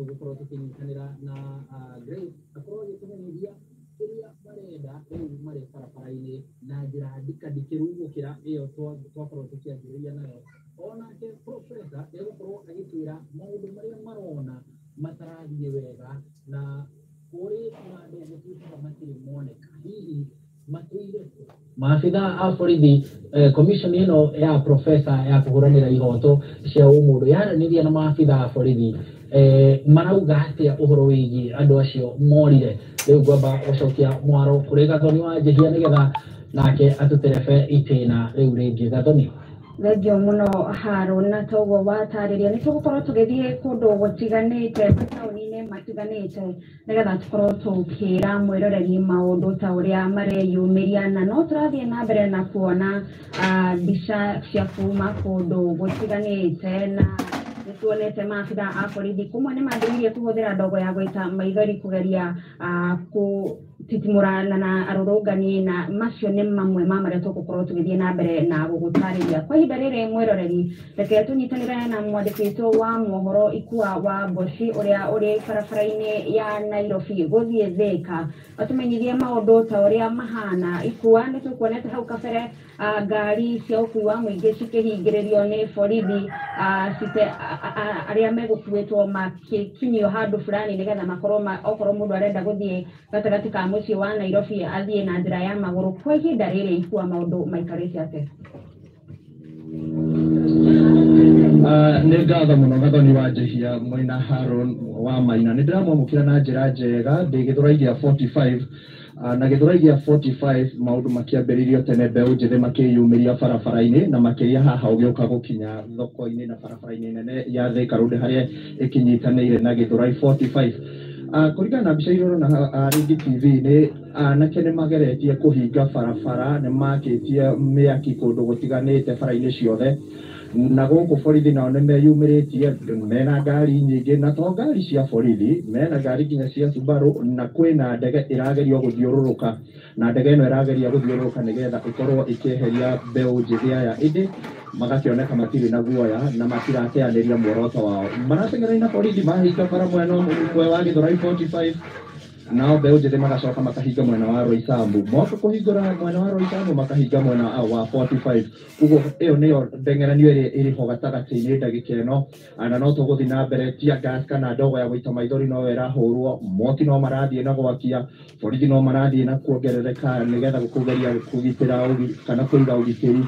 Tũgũkorwo tũkĩnyitanĩra na Grace akorwo agĩtũmenyithia kĩrĩa marenda rĩu marĩ barabara-inĩ na njĩra ndikandikĩru gũkĩra ĩyo twakorwo tũkĩanjĩrĩria nayo. Onake professor egũkorwo agĩtwĩra maũndũ marĩa marona matarathiĩ wega, na kũrĩ na andũ gũtuĩkaga matirĩ moneka, hihi matũire kũ? Maabitha a borithi, commission ĩno ya professor ya kũhũranĩra ihoto cia ũmũndũ yaranĩria na maabitha a borithi, marauga atĩa ũhoro wĩgiĩ andũ acio morire? Rĩu ngwamba gũcokia mwaro kũrĩ Gathoni wa Njĩhia nĩgetha nake atũterebe itĩna rĩu rĩngĩ. Gathoni. Thengio mũno Harũ, na toguo watarĩria nĩ tũgũkorwo tũgĩthiĩ kũndũ gũtiganĩte, mataũni-inĩ matiganĩte, nĩgetha tũkorwo tũkĩra mwĩroreri maũndũ ta ũrĩa mareyumĩria, na no tũrathiĩ na mbere na kuona mbica cia kuma kũndũ gũtiganĩte, na nĩ tuonete maabitha a borithi kũmwe nĩ mambĩrĩirie kũhũthĩra ndogo ya gũita maithori kũgeria gũtitimũrana na arũrũngani, na macio nĩ mamwe ma marĩa tũgũkorwo tũgĩthiĩ na mbere na gũgũtarĩria. Kwa ihinda rĩrĩ, mwĩroreri, reke tũnyitanĩre na mwandĩki witũ wa mohoro Ikua wa Mboci ũrĩa ũrĩ barabara-inĩ ya Nairobi gũthiĩ Thĩka atũmenyithie maũndũ ta ũrĩa mahana. Ikua, nĩ tũkuonete hau kabere ngari cia ũkui wa mũingĩ cikĩhingĩrĩrio nĩ borithi, cite arĩa megũkuĩtwo makĩkinyio handũ fulani nĩgetha makorwo okorwo mũndũ arenda gũthiĩ gatagatĩ ka mũciĩ wa Nairobi athiĩ na njĩra ya magũrũ. Kwa ihinda rĩrĩ, Ikua, maũndũ maikarĩte atĩa? Nĩ ngatho mũno Gathoni wa Njĩhia mwena Haron wa Maina. Nĩ ndĩramwamũkĩra na njĩra njega ndĩ Gĩthũrai gĩa 45. Na Gĩthũrai gĩa 45 maũndũ makĩambĩrĩirio tene, mbeũ njĩthĩ makĩyumĩria barabara-inĩ, na makĩria haha ũgĩũka gũkinya thoko-inĩ na barabara-inĩ nene ya Thika Road harĩa ĩkĩnyitanĩire na Gĩthũrai 45. Kũringana na mbica iria ũrona rĩngĩ TV-inĩ, anake nĩ mageretie kũhinga barabara, nĩ makĩtie mĩaki kũndũ gũtiganĩte bara-inĩ ciothe, na gũkũ borithi nao nĩ meyumĩrĩtie mena ngari nyingĩ, na to ngari cia borithi, mena ngari nginya cia Subaru, na kwĩna ndege ĩragerio gũthiũrũrũka, na ndege ĩno ĩrageria gũthiũrũrũka nĩgetha ĩkorwo ĩkĩeheria mbeũ njĩthĩ aya, ĩndĩ magakĩoneka matirĩ na guoya na matirateanĩria muoroto wao. Marateng'erania na borithi, mahinga bara mwena ũmwe wa Gĩthũrai 45, nao mbeũ njĩthĩ magacoka makahinga mwena wa Roysambu, moka kũhingũra mwena wa Roysambu makahinga mwena wa 45. Ũguo ĩyo nĩyo ndeng'eranio ĩrĩa ĩrĩ ho gatagatĩ-inĩ ndagĩka ĩno, na no tũgũthiĩ na mbere. Tear gas kana ndogo ya gũita maithori no ĩrahũrwo, mwaki no marathiĩ na gwakia, borithi no marathiĩ na kuongerereka nĩgetha kũgeria kũgitĩra kana kũiga ũgitĩri.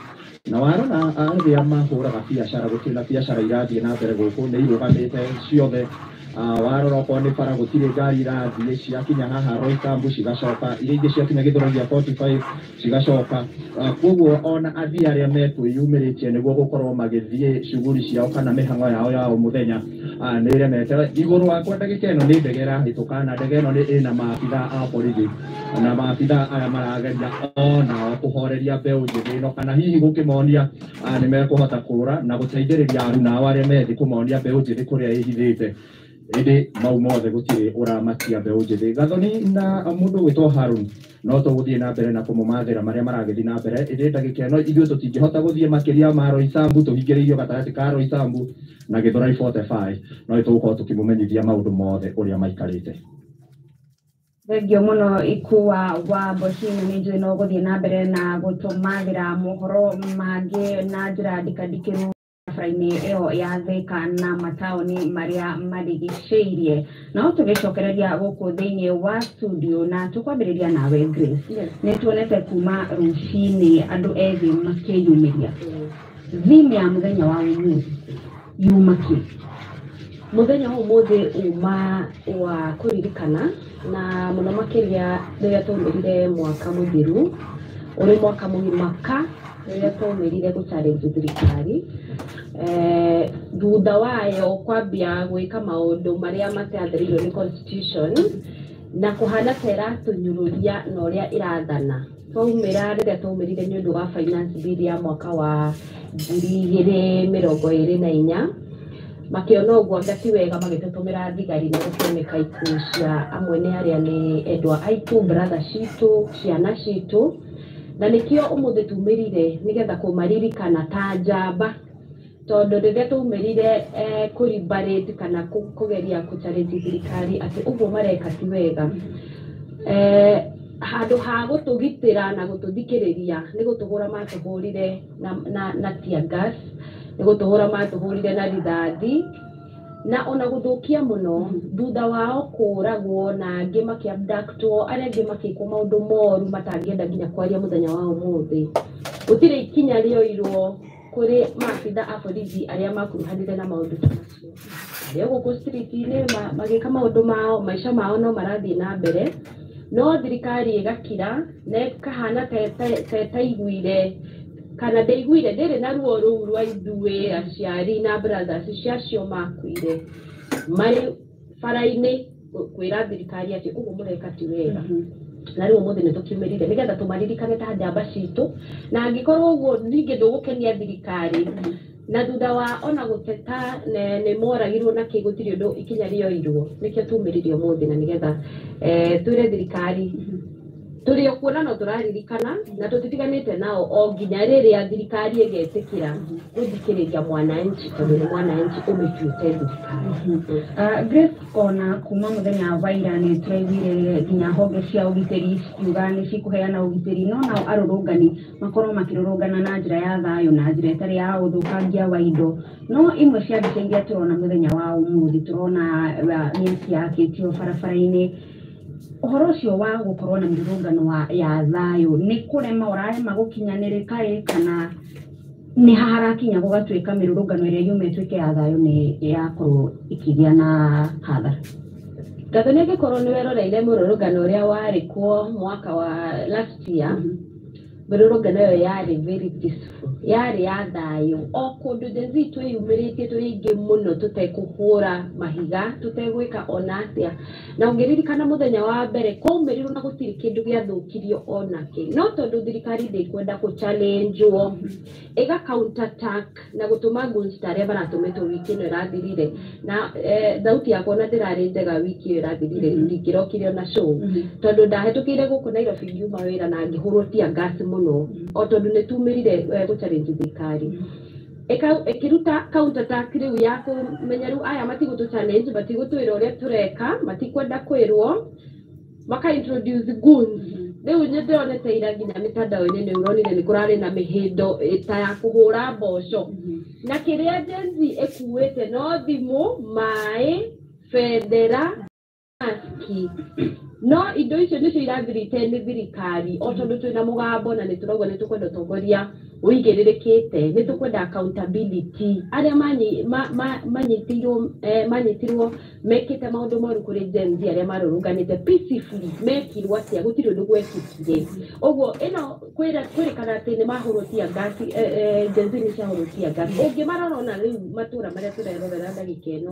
Na warora arĩa mahũraga biacara, gũtirĩ na biacara irathiĩ na mbere gũkũ, nĩ irũgamĩte ciothe. Warora okorwo nĩ bara, gũtirĩ ngari irathiĩ, ciakinya haha Roysambu cigacoka, iria ingĩ ciakinya Gĩthũrai gĩa 45 cigacoka. Koguo ona athii arĩa mekwĩyumĩrĩtie nĩguo gũkorwo magĩthiĩ shughuli ciao kana mĩhang'o yao ya o mũthenya, nĩ ĩremete. Igũrũ wakwa ndagĩka ĩno nĩ ndege ĩrahĩtũka, na ndege ĩno nĩ ĩna maabitha a borithi, na maabitha aya marageria onao kũhoreria mbeũ njĩthĩ ĩno kana hihi gũkĩmonia nĩ mekũhota kũra na gũteithĩrĩria aruna ao arĩa methĩ kũmonia mbeũ njĩthĩ kũrĩa ĩhithĩte, ĩndĩ mau mothe gũtirĩ ũramakia mbeũ njĩthĩ. Gathoni na mũndũ gwĩtwo Harun, no tũgũthiĩ na mbere na kũmũmathĩra marĩa maragĩthiĩ na mbere, ĩndĩ ndagĩka ĩno ithuĩ tũtingĩhota gũthiĩ makĩria ma Roysambu, tũhingĩrĩirio gatagatĩ ka Roysambu na Gĩthũrai 45, no nĩtũgũkorwo tũkĩmũmenyithia maũndũ mothe ũrĩa maikarĩte. Thengio mũno Ikua wa Mboci, na nĩ njũĩ no gũthiĩ na mbere na gũtũmathĩra mohoro mangĩ na njĩra ndikandikĩru barabara-inĩ ĩyo ya Thika na mataũni marĩa marigicĩirie. No tũgĩcokereria gũkũ thĩinĩ wa studio na tũkwambĩrĩria nawe Grace, nĩ tuonete kuma rũcinĩ andũ ethĩ makĩyumĩria. Theme ya mũthenya wa ũmũthĩ yuma kĩ? Mũthenya wa ũmũthĩ uma wa kũririkana, na mũno makĩria rĩrĩa twaumĩrire mwaka mũthiru, ũrĩ mwaka mũgima ka rĩrĩa twaumĩrire gũ challenge thirikari, thutha wayo kwambia gwĩka maũndũ marĩa matathĩrĩirio nĩ constitution na kũhana ta ĩratũnyũrũria na ũrĩa ĩrathana. Twaumĩra rĩrĩa twaumĩrire nĩ ũndũ wa finance bill ya mwaka wa 2024, makĩona ũguo anga ti wega, magĩtũtũmĩra thigari na gũkĩoneka ikuũ cia amwe nĩ arĩa nĩ endwa aitũ, brother citũ, ciana citũ, na nĩkĩo ũmũthĩ tumĩrire nĩgetha kũmaririkana ta njamba. Tondũ rĩrĩa twaumĩrire kũ-liberate kana kũgeria kũ-challenge thirikari atĩ ũguo mareka ti wega, handũ ha gũtũgitĩra na gũtũthikĩrĩria, nĩ gũtũhũra matũhũrire na tear gas, nĩ gũtũhũra matũhũrire na rithathi na ona gũthũkia mũno. Thutha wao kũragwo na angĩ makĩ-abductwo, arĩa angĩ makĩkwo maũndũ moru matangĩenda nginya kwaria mũthenya wa ũmũthĩ, gũtirĩ ikinya rĩoirwo kũrĩ maabitha a borithi arĩa makuruhanire na maũndũ ta macio. Arĩa gũkũ street-inĩ magĩka maũndũ mao, maica mao no marathiĩ na mbere, no thirikari ĩgakira na ĩkahana ta ĩtaiguire kana ndĩiguire, ndĩrĩ na ruo rũu rwa ithuĩ aciari na brothers cia acio makuire marĩ bara-inĩ kwĩra thirikari atĩ ũguo mũreka ti wega. Na rĩu ũmũthĩ nĩ tũkiumĩrire nĩgetha tũmaririkane ta njamba citũ, na angĩkorwo ũguo ningĩ ndũgũkenia thirikari, na thutha wa ona gũteta nĩ moragirwo na kĩ, gũtirĩ ũndũ ikinya rĩoirwo. Nĩkĩo tumĩrire ũmũthĩ, na nĩgetha twĩre thirikari tũrĩ o kuona no tũraririkana na tũtitiganĩte nao o nginya rĩrĩa thirikari ĩgetĩkĩra gũthikĩrĩria mwananchi, tondũ nĩ mwananchi ũmĩtuĩte thirikari. Grace, ona kuma mũthenya wa ira nĩ tũraiguire nginya honge cia ũgitĩri cikiuga nĩ cikũheana ũgitĩri, no nao arũrũngani makorwo makĩrũrũngana na njĩra ya thayũ na njĩra ĩtarĩ ya ũthũkangia wa indo. No imwe cia mbica iria tũrona mũthenya wa ũmũthĩ, tũrona mĩaki yakĩtio barabara-inĩ. Ũhoro ũcio wa gũkorwo na mĩrũrũngano ya thayũ nĩ kũrema ũrarema gũkinyanĩrĩka ĩ, kana nĩ ha harakinya gũgatuĩka mĩrũrũngano ĩrĩa yuma ĩtuĩke ya thayũ nĩ yakorwo ĩkĩgĩa na hathara? Gathoni, angĩkorwo nĩ weroreire mũrũrũngano ũrĩa warĩ kuo mwaka wa last year, mĩrũrũngano ĩyo yarĩ very peaceful, yarĩ ya thayũ. O kũndũ Gen Z twĩyumĩrĩtie tũrĩ aingĩ mũno, tũtekũhũra mahiga, tũtegwĩka ona atĩa. Na ũngĩririkana mũthenya wa mbere kwaumĩrirwo na gũtirĩ kĩndũ gĩathũkirio onakĩ, no tondũ thirikari ndĩkwenda kũ-challengewo, ĩga counter attack na gũtũma goons ta arĩa maratũmĩtwo wiki ĩno ĩrathirire. Na thauti yakwa ona ndĩrarĩ njega wiki ĩyo ĩrathirire, ndingĩrokire ona show tondũ ndahetũkĩire gũkũ Nairobi ngiuma wĩra na ngĩhũrwo tear gas mũno, o tondũ nĩ tumĩrire gũ-challenge thirikari. Ĩkĩruta counter attack rĩu ya kũmenya rĩu aya matigũtũ challenge, matigũtwĩra ũrĩa tũreka, matikwenda kwĩrwo, maka introduce goons. Rĩu nĩ ndĩronete ira nginya mĩtandao-inĩ, nĩ ũronire nĩ kũrarĩ na mĩhĩndo ta ya kũhũra mboco, na kĩrĩa Gen Z ĩkuĩte no thimũ, maĩ, bendera, maski. No indo icio nĩcio irathirite nĩ thirikari, o tondũ twĩna mũgambo na nĩ tũrauga nĩ tũkwenda ũtongoria ũigĩrĩrĩkĩte, nĩ tũkwenda accountability. Arĩa manyitirwo mekĩte maũndũ moru kũrĩ Gen Z arĩa marũrũnganĩte peacefully, mekirwo atĩa? Gũtirĩ ũndũ gwekĩkire. Ũguo ĩno kwĩrĩkana atĩ nĩ mahũrwo tear gas, Gen Z nĩ ciahũrwo tear gas. Ũngĩmarora ona rĩu matũra marĩa tũrerorera ndagĩka ĩno,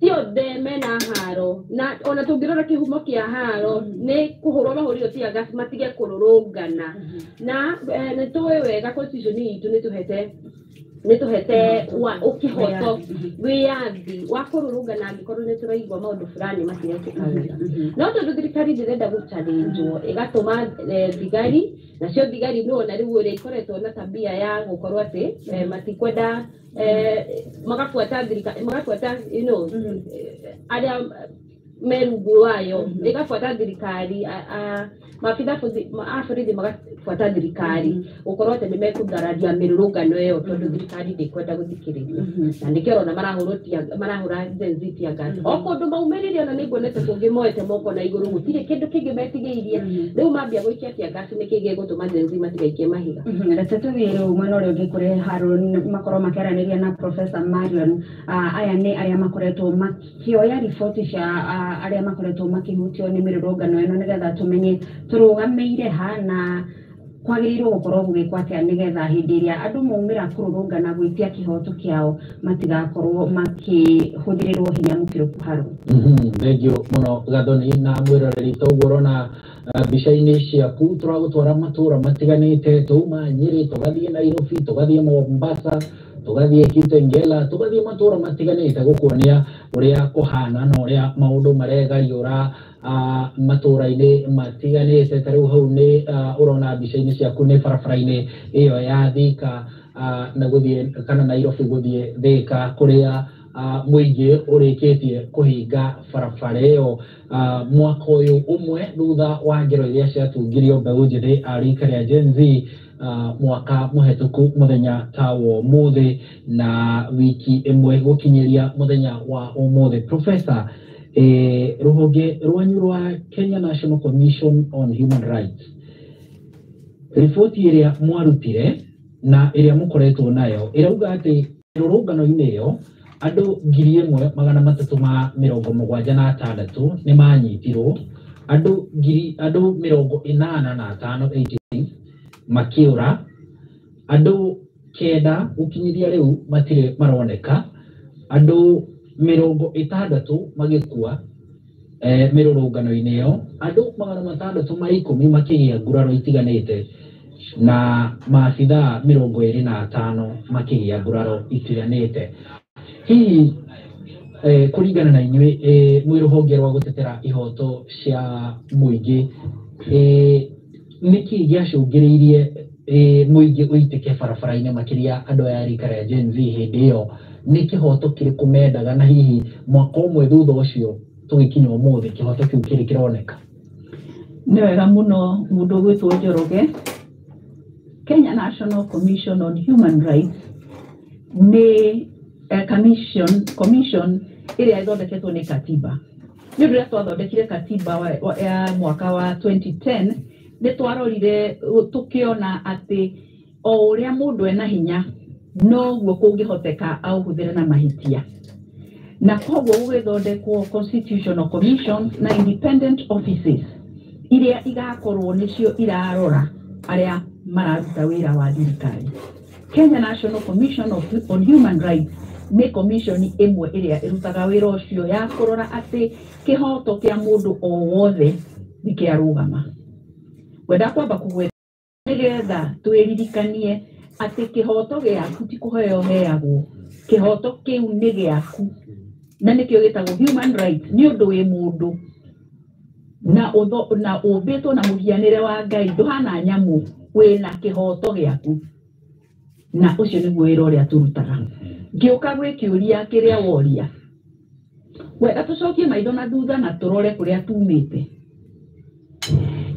ti othe mena haro, na ona tũngĩrora kĩhumo kĩa haro nĩ kũhũrwo mahũrirwo tear gas matige kũrũrũngana. Na nĩ tũĩ wega constitution itũ nĩ tũhete wa ũkĩhoto wĩyathi wa kũrũrũngana angĩkorwo nĩ tũraigua maũndũ fulani matirekĩka wega. No tondũ thirikari ndĩrenda gũchallengewo, ĩgatũma thigari, nacio thigari nĩwona rĩu ũrĩa ikoretwo na tabia ya gũkorwo atĩ matikwenda, magabuata thirikari, magabuata arĩa me rungu wayo, ĩgabuata thirikari, maabitha a borithi magabuata thirikari gũkorwo atĩ nĩ mekũthararia mĩrũrũngano ĩyo, tondũ thirikari ndĩkwenda gũthikĩrĩria. Na nĩkĩo ũrona marahũrwo marahũra Gen Z tear gas o kũndũ maumĩrire. Ona nĩ nguonete kũngĩ moete moko na igũrũ, gũtirĩ kĩndũ kĩngĩ metigĩirie. Rĩu mambia gũikia tear gas, nĩkĩ gĩgũtũma Gen Z matigaikie mahiga? Reke tũthiĩ rĩu mwena ũrĩa ũngĩ kũrĩ Harun, makorwo makĩaranĩria na Professor Marion. Aya nĩ arĩa makoretwo makĩoya riboti cia arĩa makoretwo makĩhutio nĩ mĩrũrũngano ĩno, nĩgetha tũmenye tũrũgamĩire ha na kwagĩrĩirwo gũkorwo gũgĩkwo atĩa, nĩgetha hĩndĩ ĩrĩa andũ maumĩra kũrũrũngana gwĩtia kĩhoto kĩao matigakorwo makĩhũthĩrĩrwo hinya mũkĩrũku. Harun. Thengiũ mũno Gathoni na mwĩroreri. Toguo ũrona mbica-inĩ ciaku, tũragũtwara matũra matiganĩte. Twauma Nyĩrĩ, tũgathiĩ Nairobi, tũgathiĩ Mombasa, tũgathiĩ Kitengela, tũgathiĩ matũra matiganĩte gũkuonia ũrĩa kũhana na ũrĩa maũndũ maregariũra matũra-inĩ matiganĩte. Ta rĩu hau nĩ ũrona mbica-inĩ ciaku nĩ barabara-inĩ ĩyo ya Thika. na guthie kana Nairobi guthie Thika kuria muingi urikitie kuhinga barabara iyo mwaka uyu umwe thutha wa ngero iria ciatungirio mbeũ njithi a rika ria Gen Z mwaka muhetuku muthenya ta wa umuthi na wiki imwe gukinyiria muthenya wa umuthi. Professor, ruhonge rwanyu rwa Kenya National Commission on Human Rights, riboti iria mwarutire na iria mukoretwo nayo irauga ati rũrũngano-inĩ ĩyo andũ 1376 nĩ manyitirwo, andũ 85 86 makĩũra, andũ 9 gũkinyĩria rĩu matirĩ maroneka, andũ 60 magĩkua mĩrũrũngano-inĩ ĩyo, andũ 610 makĩgĩa nguraro itiganĩte na maabithaa 25 makĩgĩa nguraro itiganĩte. Hihi kũringana na inyuĩ mwĩ rũhonge rwa gũtetera ihoto cia mũingĩ, nĩkĩ gĩacũngĩrĩirie mũingĩ ũitĩke barabara-inĩ makĩria andũ aya a rika rĩa Gen Z hĩndĩ ĩyo? Nĩ kĩhoto kĩrĩkũ mendaga, na hihi mwaka ũmwe thutha ũcio tũgĩkinya ũmũthĩ kĩhoto kĩu kĩrĩ kĩroneka? Nĩ wega mũno mũndũ ũgwĩtwo Njoroge. Kenya National Commission on Human Rights nĩ commission ĩrĩa ĩthondeketwo nĩ katiba. Nĩ ũndũ ũrĩa twathondekire katiba ya mwaka wa 2010, nĩ twarorire tũkĩona atĩ o ũrĩa mũndũ ena hinya noguo kũngĩhoteka aũhũthĩre na mahĩtia, na koguo gũgĩthondekwo constitutional commissions na independent offices iria igakorwo nĩcio irarora arĩa mararuta wĩra wa thirikari. Kenya National Commission on Human Rights nĩ commission ĩmwe ĩrĩa ĩrutaga wĩra ũcio ya kũrora atĩ kĩhoto kĩa mũndũ o wothe nĩ kĩarũgama. Ngwenda kwamba kũgweta nĩgetha twĩririkanie atĩ kĩhoto gĩaku ti kũheo heagwo, kĩhoto kĩu nĩ gĩaku na nĩkĩo gĩtagwo human rights, nĩ ũndũ wĩ mũndũ na ũmbĩtwo na mũhianĩre wa Ngai, ndũhana nyamũ, wĩna kĩhoto gĩaku, na ũcio nĩguo wĩra ũrĩa tũrutaga. Ngĩũka gwĩ kĩũria kĩrĩa woria, wega tũcokie maitho na thutha na tũrore kũrĩa tumĩte.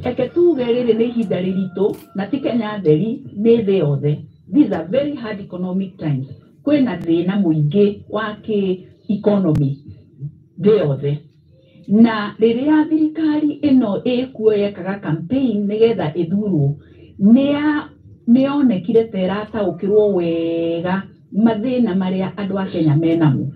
Eke tuge rĩrĩ nĩ ihinda rĩritũ na ti Kenya theri, nĩ thĩ yothe. These are very hard economic times. Kwĩna thĩna mũingĩ wa kĩ economy thĩ yothe, na rĩrĩa thirikari ĩno ĩkuo yekaga campaign nĩgetha ĩthurwo, nĩyonekire ta ĩrataũkĩrwo wega mathĩna marĩa andũ a Kenya menamo,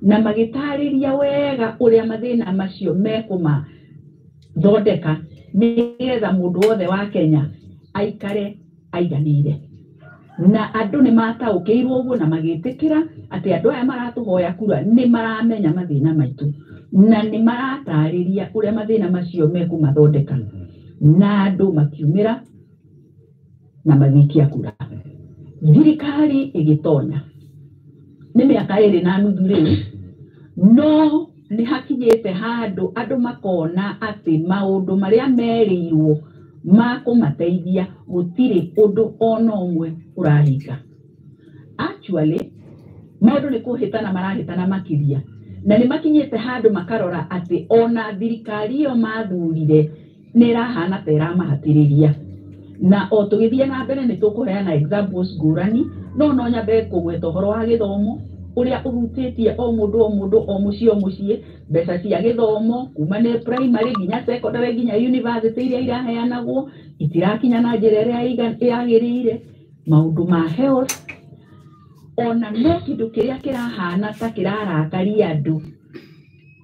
na magĩtarĩria wega ũrĩa mathĩna macio mekũmathondeka nĩgetha mũndũ wothe wa Kenya aikare aiganĩire. Na andũ nĩ mataũkĩirwo ũguo na magĩtĩkĩra atĩ andũ aya maratũhoya kura nĩ maramenya mathĩna maitũ na nĩ maratarĩria ũrĩa mathĩna macio mekũmathondeka, na andũ makiumĩra na magĩikia kura. Thirikari ĩgĩtonya nĩ mĩaka 2.5 rĩu, no nĩ hakinyĩte handũ andũ makona atĩ maũndũ marĩa merĩirwo ma kũmateithia gũtirĩ ũndũ ona ũmwe ũrahinga. Actually maũndũ nĩ kũhĩtana marahĩtana makĩria, na nĩ makinyĩte handũ makarora atĩ ona thirikari ĩyo mathurire nĩ ĩrahana ta ĩramahatĩrĩria. Na o tũgĩthiĩ na mbere nĩ tũkũheana examples ngũrani, no nyambe kũgweta ũhoro wa gĩthomo ũrĩa ũhutĩtie o mũndũ o mũndũ o mũciĩ o mũciĩ, mbeca cia gĩthomo kuma nĩ primary nginya secondary nginya university iria iraheanagwo itirakinya na njĩra ĩrĩa yagĩrĩire, maũndũ ma health, ona no kĩndũ kĩrĩa kĩrahana ta kĩrarakaria andũ,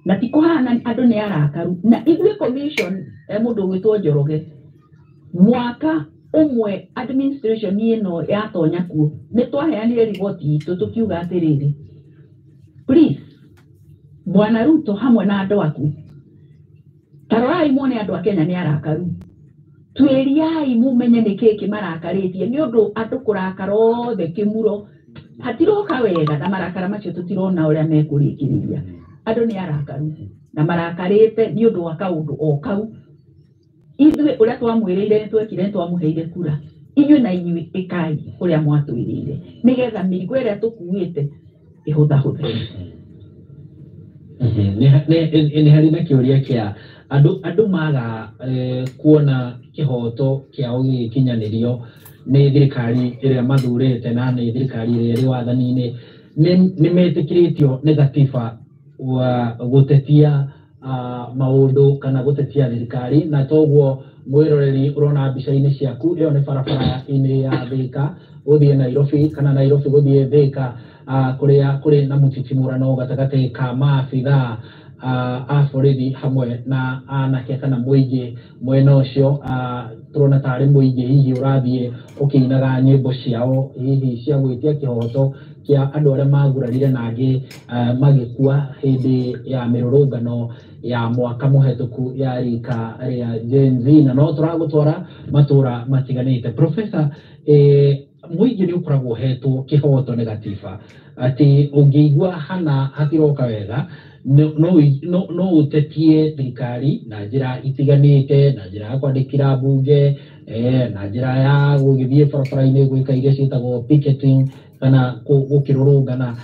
na ti kũhana andũ nĩ arakaru. Na ithuĩ commission mũndũ ũgwĩtwo Njoroge, mwaka ũmwe administration ĩno yatonya kuo nĩ twaheanire riboti itũ tũkiuga atĩrĩrĩ, please Bwana Ruto hamwe na andũ aku, tarorai muone andũ a Kenya nĩ arakaru, twĩriai mumenye nĩ kĩĩ kĩmarakarĩtie, nĩ ũndũ andũ kũrakara othe kĩmuro hatiroka wega, na marakara macio tũtirona ũrĩa mekũrĩkĩrĩria. Andũ nĩ arakaru na marakarĩte nĩ ũndũ wa kaũndũ o kau. Ithuĩ ũrĩa twamwĩrĩire nĩ twekire, nĩ twamũheire kura. Inyuĩ na inyuĩ ĩkai ũrĩa mwatwĩrĩire nĩgetha mĩrigo ĩrĩa tũkuĩte ĩhũthahũthe. Nĩ harĩ na kĩũria kĩa andũ maga kuona kĩhoto kĩao gĩgĩkinyanĩrio nĩ thirikari ĩrĩa mathurĩte na nĩ thirikari ĩrĩa ĩrĩ wathani-inĩ, nĩ metĩkĩrĩtio nĩ gatiba wa gũtetia maũndũ kana gũtetia thirikari. Na toguo mwĩroreri ũrona mbica-inĩ ciaku, ĩyo nĩ barabara-inĩ ya Thika gũthiĩ Nairobi kana Nairobi gũthiĩ Thika, kũrĩa kũrĩ na mũtitimũrano gatagatĩ ka maabithaa a borithi hamwe na anake kana mũingĩ mwena ũcio. Tũrona tarĩ mũingĩ hihi ũrathiĩ ũkĩinaga nyĩmbo ciao hihi cia gwĩtia kĩhoto kĩa andũ arĩa magurarire na angĩ magĩkua hĩndĩ ya mĩrũrũngano ya mwaka mũhetũku ya rika rĩa Gen Z. Na no tũragũtwara matũra matiganĩte. Professor, mũingĩ nĩ ũkoragwo ũhetwo kĩhoto nĩ gatiba atĩ ũngĩigua hana hatiroka wega no ũtetie thirikari na njĩra itiganĩte, na njĩra ya kwandĩkĩra mbunge, na njĩra ya gũgĩthiĩ barabara-inĩ gwĩka iria ciĩtagwo picketing kana gũkĩrũrũngana.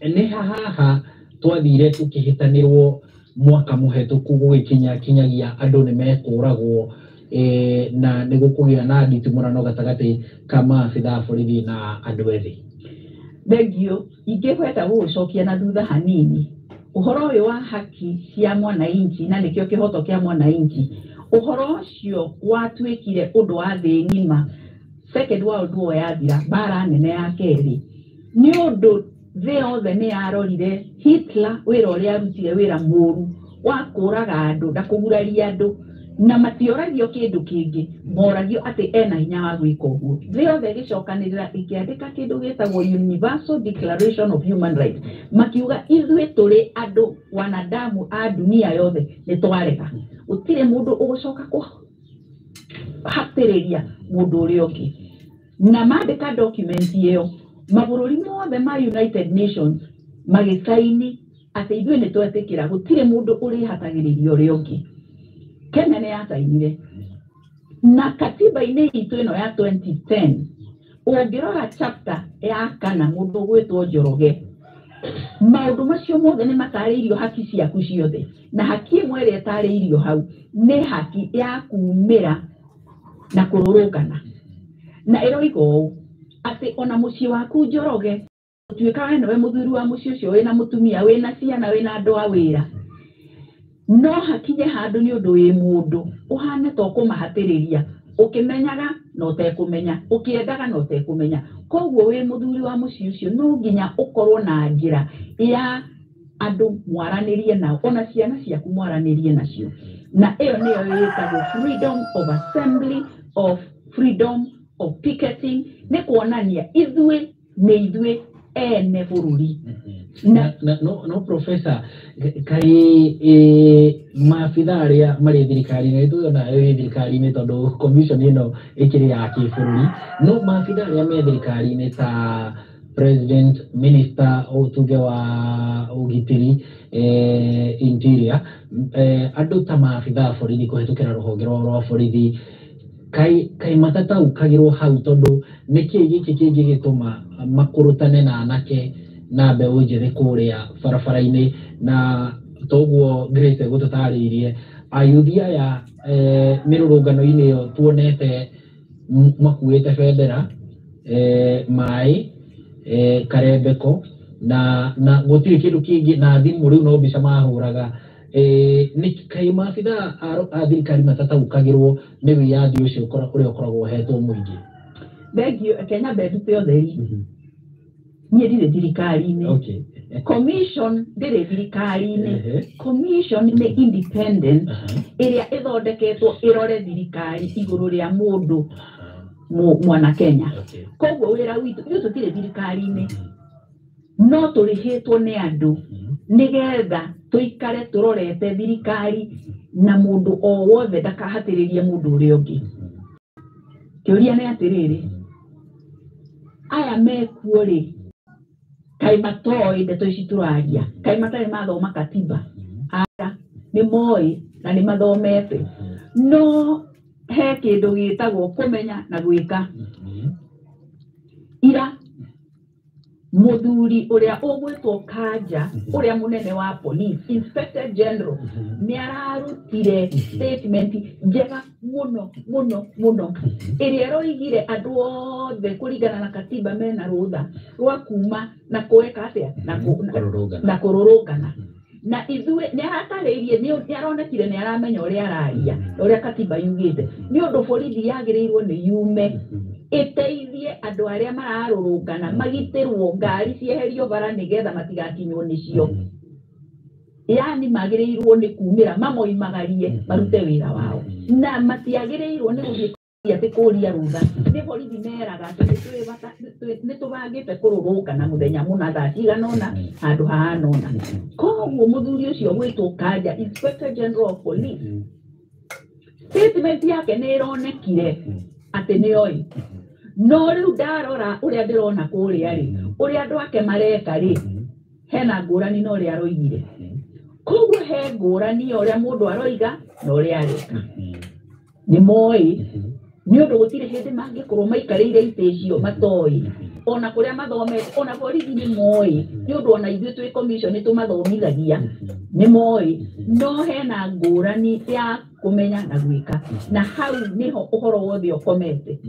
Nĩ haha twathire tũkĩhĩtanĩrwo mwaka mũhetũku gũgĩkinya kinyagia andũ nĩ mekũragwo, na nĩ gũkũgĩa na nditimũrano gatagatĩ ka maabithaa a borithi na andũ ethĩ. Thengio. Ingĩhweta gũgũcokia na thutha hanini ũhoro ũyũ wa haki cia mwananchi, na nĩkĩo kĩhoto kĩa mwananchi. Ũhoro ũcio watuĩkire ũndũ wa thĩ ng'ima Second World War yathira, mbara nene ya kerĩ, nĩ ũndũ thĩ yothe nĩ yarorire Hitler wĩra ũrĩa arutire, wĩra mũru wa kũraga andũ na kũguraria andũ, na matioragio kĩndũ kĩngĩ, moragio atĩ ena hinya wa gwĩka ũguo. Thĩ yothe ĩgĩcokanĩrĩra ĩkĩandĩka kĩndũ gĩtagwo Universal Declaration of Human Rights, makiuga ithuĩ tũrĩ andũ wanadamu a dunia yothe nĩ twarega, gũtirĩ mũndũ ũgũcoka kũhatĩrĩria mũndũ ũrĩa ũngĩ. Na mandĩka document ĩyo, mabũrũri mothe ma United Nations magĩcaini atĩ ithuĩ nĩ twetĩkĩra gũtirĩ mũndũ ũrĩhatagĩrĩria ũrĩa ũngĩ. Kenya nĩ yacainire na katiba-inĩ itũ ĩno ya 2010, ũngĩrora chapter ya kana, mũndũ ũgwĩtwo Njoroge, maũndũ macio mothe nĩ matarĩirio, haki ciaku ciothe, na haki ĩmwe ĩrĩa ĩtarĩirio hau nĩ haki ya kumĩra na kũrũrũngana, na ĩroiga ũũ atĩ ona mũciĩ waku Njoroge, ũtuĩka we nĩwe mũthuri wa mũciĩ ũcio, wĩna mũtumia, wĩna ciana, wĩna andũ a wĩra, no hakinye handũ nĩ ũndũ wĩ mũndũ ũhane ta ũkũmahatĩrĩria, ũkĩmenyaga na ũtekũmenya, ũkĩendaga na ũtekũmenya. Koguo wĩ mũthuri wa mũciĩ ũcio no nginya ũkorwo na njĩra ya andũ mwaranĩrie nao, ona ciana ciaku mwaranĩrie nacio, na ĩyo nĩyo ĩtagwo freedom of assembly, of freedom of picketing, nĩ kuonania ithuĩ nĩ ithuĩ ene bũrũri. Na no professor, kaĩ maabithaa arĩa marĩ thirikari-inĩ, tuona ĩ thirikari-inĩ tondũ commission ĩno ĩkĩrĩ ya kĩbũrũri, no maabithaa arĩa me thirikari-inĩ ta president, minister tuge wa ũgitĩri, interior, andũ ta maabithaa a borithi kũhetũkĩra rũhonge rwao rwa borithi, kaĩ matataũkagĩrwo hau, tondũ nĩkĩ gĩkĩ kĩngĩgĩtũma makũrũtane na anake na mbeũ njĩthĩ kũrĩa barabara-inĩ? Na toguo Grace egũtũtarĩirie, ayuthi aya mĩrũrũngano-inĩ ĩyo tuonete makuĩte bendera, maĩ, karembeko na gũtirĩ kĩndũ kĩngĩ na thimũ, rĩu no mbica mahũraga. Nĩ kaĩ maabithaa a thirikari matataũkagĩrwo nĩ wĩyathi ũcio ũrĩa ũkoragwo ũhetwo mũingĩ? Thengio. Kenya mbendute ũtheri, niĩ ndirĩ thirikari-inĩ. Commission ndĩrĩ thirikari-inĩ. Commission nĩ independent ĩrĩa ĩthondeketwo ĩrore thirikari igũrũ rĩa mũndũ mwana Kenya. Koguo wĩra witũ, ithuĩ tũtirĩ thirikari-inĩ, no tũrĩhĩtwo nĩ andũ nĩgetha tũikare tũrorete thirikari na mũndũ o wothe ndakahatĩrĩrie mũndũ ũrĩa ũngĩ. Kĩũria nĩ atĩrĩrĩ, aya mekuo rĩ, kaĩ matoĩ ndeto ici tũraria? Kaĩ matarĩ mathoma katiba? Aya nĩ moĩ na nĩ mathomete, no He kĩndũ gĩtagwo kũmenya na gwĩka. Ira muthuri uria ugwitwo Kanja, uria munene wa police, Inspector General, ni ararutire statement njega muno muno muno, ĩrĩa ĩroigire andũ othe kũringana na katiba mena rũtha rwa kuma na kweka atĩa na kũrũrũngana. Na ithuĩ nĩ aratarĩirie, nĩ aronekire nĩ aramenya ũrĩa araria, ũrĩa katiba yugĩte, nĩ ũndũ borithi yagĩrĩirwo nĩ yume ĩteithie andũ arĩa mararũrũngana magitĩrwo, ngari cieherio bara nĩgetha matigakinywo nĩcio. Yani magĩrĩirwo nĩ kumĩra mamoimagarie marute wĩra wao, na matiagĩrĩirwo nĩ gũthiĩ atĩ kũria rũtha. Nĩ borithi meraga atĩ nĩ tũbangĩte kũrũrũngana mũthenya mũna thaa cigana ũna handũ hahana ũna. Koguo mũthuri ũcio gwĩtwo Kanja, Inspector General of Police, statement yake nĩ ĩronekire atĩ nĩ oĩ. No rĩu ndarora ũrĩa ndĩrona kũrĩa rĩ, ũrĩa andũ ake mareka rĩ, hena ngũrani na ũrĩa aroigire. Koguo he ngũrani ya ũrĩa mũndũ aroiga na ũrĩa areka. Nĩ moĩ, nĩ ũndũ gũtirĩ hĩndĩ mangĩkorwo maikarĩire itĩ icio matoĩ, ona kũrĩa mathomete, ona borithi nĩ moĩ, nĩ ũndũ ona ithuĩ twĩ commission nĩ tũmathomithagia, nĩ moĩ. No hena ngũrani ya kũmenya na gwĩka, na hau nĩho ũhoro wothe ũkomete.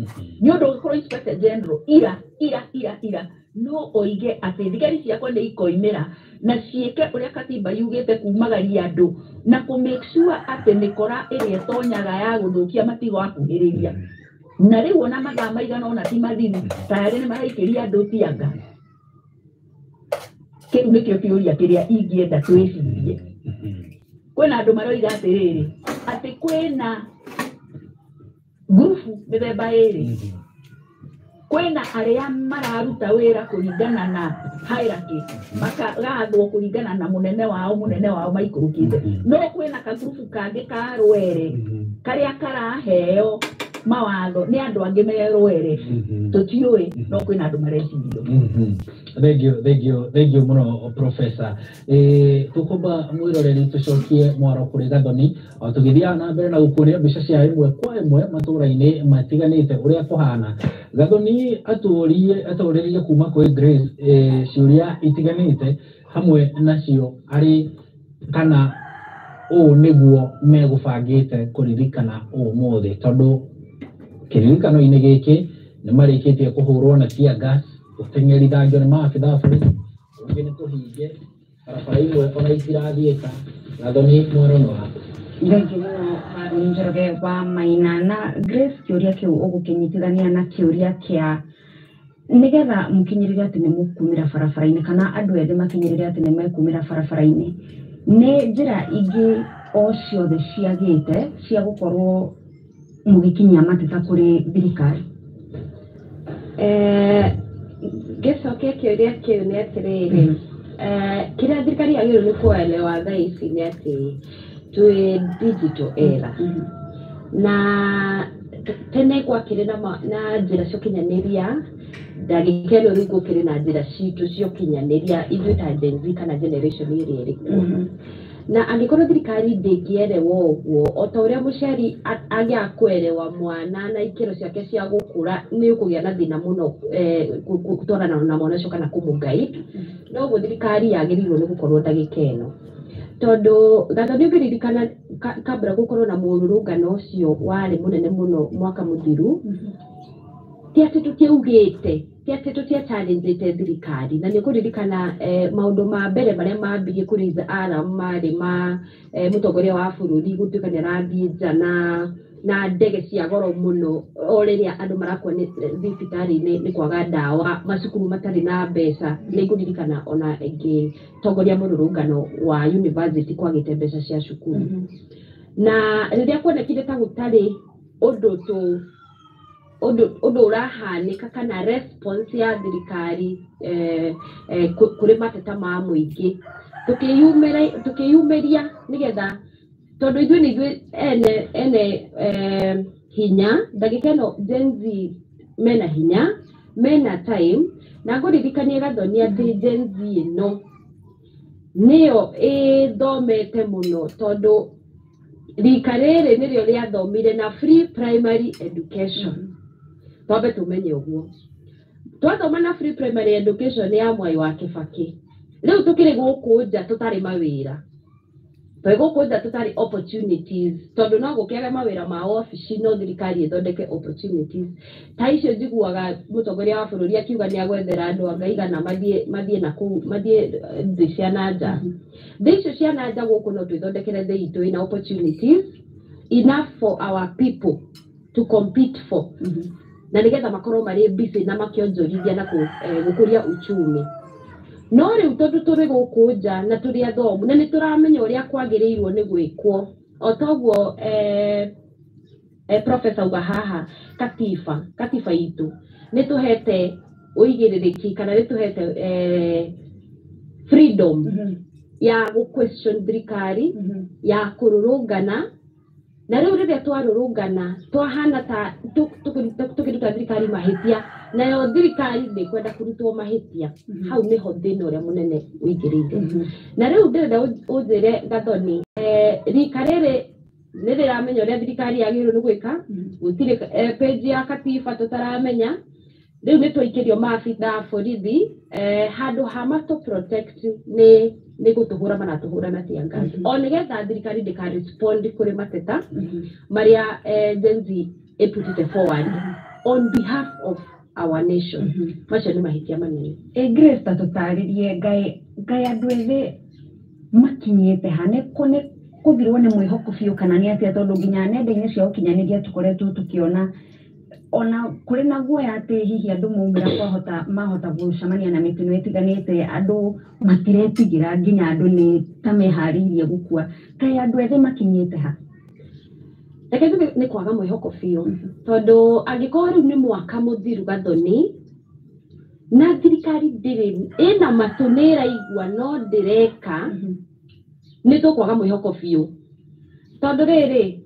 Nĩ ũndũ ũngĩkorwo Inspector General ira ira ira ira no oige atĩ thigari ciakwa nĩ ikoimĩra na ciĩke ũrĩa katiba yugĩte, kumagaria andũ na kũ make sure atĩ mĩkora ĩrĩa ĩtonyaga ya gũthũkia matigakuhĩrĩria. Na rĩu ona mathaa maigana ũna ti mathiru, tayarĩ nĩ maraikĩria andũ tianga. Kĩu nĩkĩo kĩũria kĩrĩa ingĩenda twĩcirie. Kwĩna andũ maroiga atĩrĩrĩ, atĩ kwĩna ngurubu mĩthemba ĩrĩ. Kwĩna arĩa mararuta wĩra kũringana na hierarchy, makagathwo kũringana na mũnene wao maikũrũkĩte. No kwĩna kagurubu kangĩ ka rwere karĩa karaheo mawatho nĩ andũ angĩ me rwere, tũtiũĩ, no kwĩna andũ marecirio. Thank you mũno Professor. Tũkũmba mwĩroreri tũcokie mwaro kũrĩ Gathoni o tũgĩthiaga na mbere na gũkuonia mbica cia ĩmwe kwa ĩmwe matũra-inĩ matiganĩte ũrĩa kũhana. Gathoni atũrĩrie kuma kwĩ Grace ciũria itiganĩte, hamwe nacio arĩ kana ũũ nĩguo megũbangĩte kũririkana ũmũthĩ, tondũ kĩririkano-inĩ gĩkĩ nĩ marĩkĩtie kũhũrwo na tear gas, gũteng'erithangio nĩ maabitha a borithi, ũngĩ nĩ kũhinge barabara imwe ona itirathiĩka. Gathoni, mwaro nĩ waku. Thengiũ mũno Harũni Njoroge wa Maina. Na Grace, kĩũria kĩu ũgũkĩnyitithania na kĩũria kĩa nĩgetha mũkinyĩrĩre atĩ nĩ mũkumĩra barabara-inĩ, kana andũ ethĩ makinyĩrĩre atĩ nĩ mekumĩra barabara-inĩ, nĩ njĩra ingĩ o ciothe ciagĩte cia gũkorwo mũgĩkinyia mateta kũrĩ thirikari? Ngĩcokia kĩũria kĩu nĩ atĩrĩrĩ, kĩrĩa thirikari yagĩrĩirwo nĩ kuelewa thaa ici nĩ atĩ twĩ digital era, na tene gwakĩrĩ na njĩra cia ũkinyanĩria, ndagĩka ĩno rĩu gũkĩrĩ na njĩra citũ cia ũkinyanĩria ithuĩ ta Gen Z kana generation ĩrĩa ĩrĩ kuo. Na angĩkorwo thirikari ndĩngĩerewa ũguo, o ta ũrĩa mũciari angĩaga kũerewa mwana na ikĩro ciake cia gũkũra, nĩ ũkũgĩa na thĩna mũno gũtwarana na mwana ũcio kana kũmũ-guide, noguo thirikari yagĩrĩirwo nĩ gũkorwo ndagĩka ĩno. Tondũ Gathoni, ũngĩririkana kabla gũkorwo na mũrũrũngano ũcio warĩ mũnene mũno mwaka mũthiru, ti atĩ tũtiaugĩte, ti atĩ tũtia-challenge-ĩte thirikari. Na nĩ ũkũririkana maũndũ ma mbere marĩa mambirie kũ-raise alarm marĩ ma mũtongoria wa bũrũri gũtuĩka nĩ arathiĩ nja na ndege cia goro mũno, o rĩrĩa andũ marakua nĩ thibitarĩ-inĩ nĩ kwaga ndawa, macukuru matarĩ na mbeca. Nĩ ngũririkana ona ngĩtongoria mũrũrũngano wa university kwagĩte mbeca cia cukuru. Na rĩrĩa kuonekire ta gũtarĩ ũndũ tũ ũndũ ũndũ ũrahanĩka kana response ya thirikari kũrĩ mateta ma mũingĩ, tũkĩyumĩria nĩgetha, tondũ ithuĩ nĩ ithuĩ ene hinya ndagĩka ĩno. Gen Z mena hinya, mena time. Na ngũririkanie Gathoni atĩ Gen Z ĩno nĩyo ĩthomete mũno, tondũ Rika rĩrĩ nĩrĩo rĩathomire na free primary education. Twambe tũmenye ũguo twathoma na free primary education ya Mwai wa Kibaki. Rĩu tũkĩrĩ gũkũ nja tũtarĩ mawĩra, twĩ gũkũ nja tũtarĩ opportunities, tondũ no gũkĩage mawĩra ma obici, no thirikari ĩthondeke opportunities ta icio. Njiguaga mũtongoria wa bũrũri akiuga nĩ agwethera andũ anga igana mathiĩ na kũu, mathiĩ thĩ cia na nja. Thĩ icio cia na nja, gũkũ no twĩthondekere thĩ itũ ĩna opportunities enough for our people to compete for, na nĩgetha makorwo marĩ busy na makĩonjorithia na gũkũria uchumi. No rĩu tondũ tũrĩ gũkũ nja na tũrĩ athomu na nĩ tũramenya ũrĩa kwagĩrĩirwo nĩ gwĩkwo, o toguo professor uga haha, katiba itũ nĩ tũhete ũigĩrĩrĩki kana nĩ tũhete freedom ya gũ question thirikari, ya kũrũrũngana. Na rĩu rĩrĩa twarũrũngana, twahana ta tũkĩruta thirikari mahĩtia, nayo thirikari ndĩkwenda kũrutwo mahĩtia. Hau nĩho thĩna ũrĩa mũnene ũingĩrĩire. Na rĩu ndĩrenda ũnjĩre, Gathoni, rika rĩrĩ nĩ rĩramenya ũrĩa thirikari yagĩrĩirwo nĩ gwĩka. Gũtirĩ page ya katiba tũtaramenya. Rĩu nĩ twaikĩrio maabitha a borithi, handũ ha matũ protect nĩ gũtũhũra maratũhũra na tear gas, o nĩgetha thirikari ndĩka respond kũrĩ mateta marĩa Gen Z ĩputĩte forward on behalf of our nation. Macio nĩ mahĩtia manene. Ĩ Grace, ta tũtarĩrie ngai ngai andũ ethĩ makinyĩte ha? Nĩ kũ nĩ kũthirwo nĩ mwĩhoko biũ kana nĩ atĩa? Tondũ nginya nenda-inĩ cia ũkinyanĩria tũkoretwo tũkĩona ona kũrĩ na guoya atĩ hihi andũ maumĩra kwahota mahota gũcemania na mĩtino ĩtiganĩte. Andũ matiretigĩra, nginya andũ nĩ ta meharĩirie gũkua. Kaĩ andũ ethĩ makinyĩte ha? Reke njuge nĩ kwaga mwĩhoko biũ, tondũ angĩkorwo rĩu nĩ mwaka mũthiru, Gathoni, na thirikari ndĩrĩ ĩna matũ, nĩ ĩraigua no ndĩreka, nĩ tũkwaga mwĩhoko biũ, tondũ rĩrĩ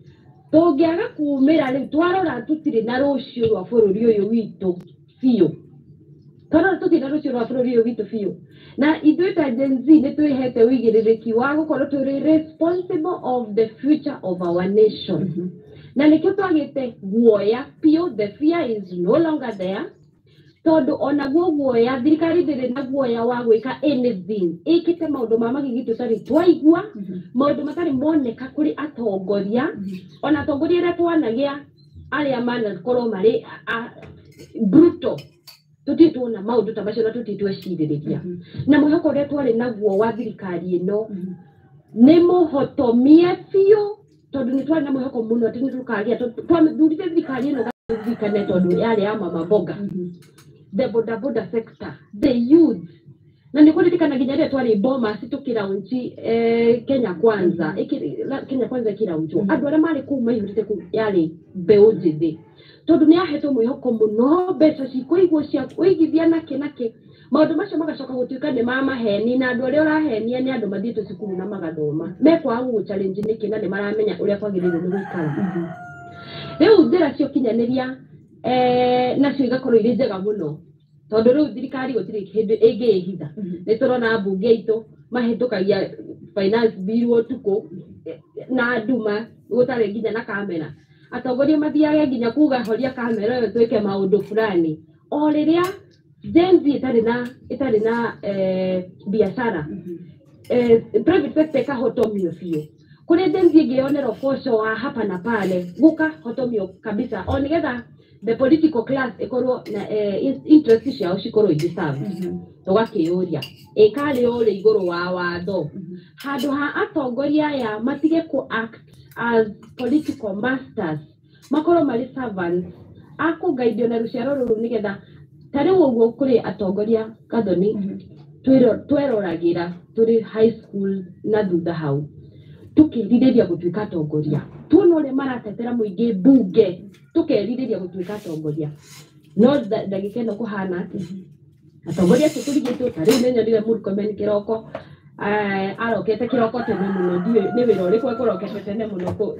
tũngĩaga kumĩra rĩu twarora tũtirĩ na rũciũ rwa bũrũri ũyũ witũ biũ, twarora tũtirĩ na rũciũ rwa bũrũri ũyũ witũ biũ. Na ithuĩ ta Gen Z nĩ twĩhete ũigĩrĩrĩki wa gũkorwo tũrĩ responsible of the future of our nation, na nĩkĩo twagĩte guoya biũ. The fear is no longer there, tondũ onaguo guoya, thirikari ndĩrĩ na guoya wa gwĩka anything. Ĩkĩte maũndũ ma magigi tũtarĩ twaigua, maũndũ matarĩ moneka kũrĩ atongoria, ona atongoria arĩa twanagĩa arĩa manakorwo marĩ brutal. Tũtirĩ tuona maũndũ ta macio na tũtirĩ twecirĩrĩria. Na mwĩhoko ũrĩa twarĩ naguo wa thirikari ĩno nĩ mũhotomie biũ, tondũ nĩ twarĩ na mwĩhoko mũno atĩ nĩ tũkagĩa. Twathurire thirikari ĩno, ririkane, tondũ yarĩ ya mama mboga, the boda boda sector, the youth. Na nĩ kũririkana nginya rĩrĩa twarĩ Bomas tũkĩraunchi Kenya Kwanza, Kenya Kwanza ĩkĩraunchwo, andũ arĩa marĩ kũu maihũrĩte kũu yarĩ mbeũ njĩthĩ, tondũ nĩ yahetwo mwĩhoko mũno, mbeca cikũigwo cia ũigithia nakĩ nakĩ. Maũndũ macio magacoka gũtuĩka nĩ ma maheni, na andũ arĩa ũrahenia nĩ andũ mathiĩte cukuru na magathoma, mekwaga gũgũ challenge nĩkĩ na nĩ maramenya ũrĩa kwagĩrĩirwo nĩ gũikara. Rĩu njĩra cia ũkinyanĩria nacio igakorwo irĩ njega mũno, tondũ rĩu thirikari gũtirĩ hĩndĩ ĩngĩĩhitha. Nĩ tũrona mbunge itũ mahĩtũkagia finance bill ũtukũ na nduma, gũtarĩ nginya na kamera. Atongoria mathiage nginya kuga horia kamera ĩyo twĩke maũndũ fulani, o rĩrĩa Gen Z ĩtarĩ na biacara, private sector ĩkahotomio biũ, kũrĩa Gen Z ĩngĩonera ũboco wa hapa na pale gũkahotomio kabisa, o nĩgetha the political class ĩkorwo na interest ciao cikorwo igĩ serve. Tũgakĩyũria, ĩkarĩ ũrĩ igũrũ wa watho? Handũ ha atongoria aya matige ku act as political masters, makorwo marĩ servants akũgaidio na rũciaro rũrũ, nĩgetha ta rĩu ũguo kũrĩ atongoria, Gathoni, tweroragĩra tũrĩ high school na thutha hau tũkĩrirĩria gũtuĩka atongoria. Tuona ũrĩa maratetera mũingĩ mbunge, tũkerirĩria gũtuĩka atongoria. No ndagĩka ĩno kũhana atĩ atongoria acio tũrigĩtwo. Ta rĩu nĩnyonire Murkomen kĩroko, arokete kĩroko tene mũno. Ndiũĩ nĩ wĩra ũrĩkũ ekũrokete tene mũno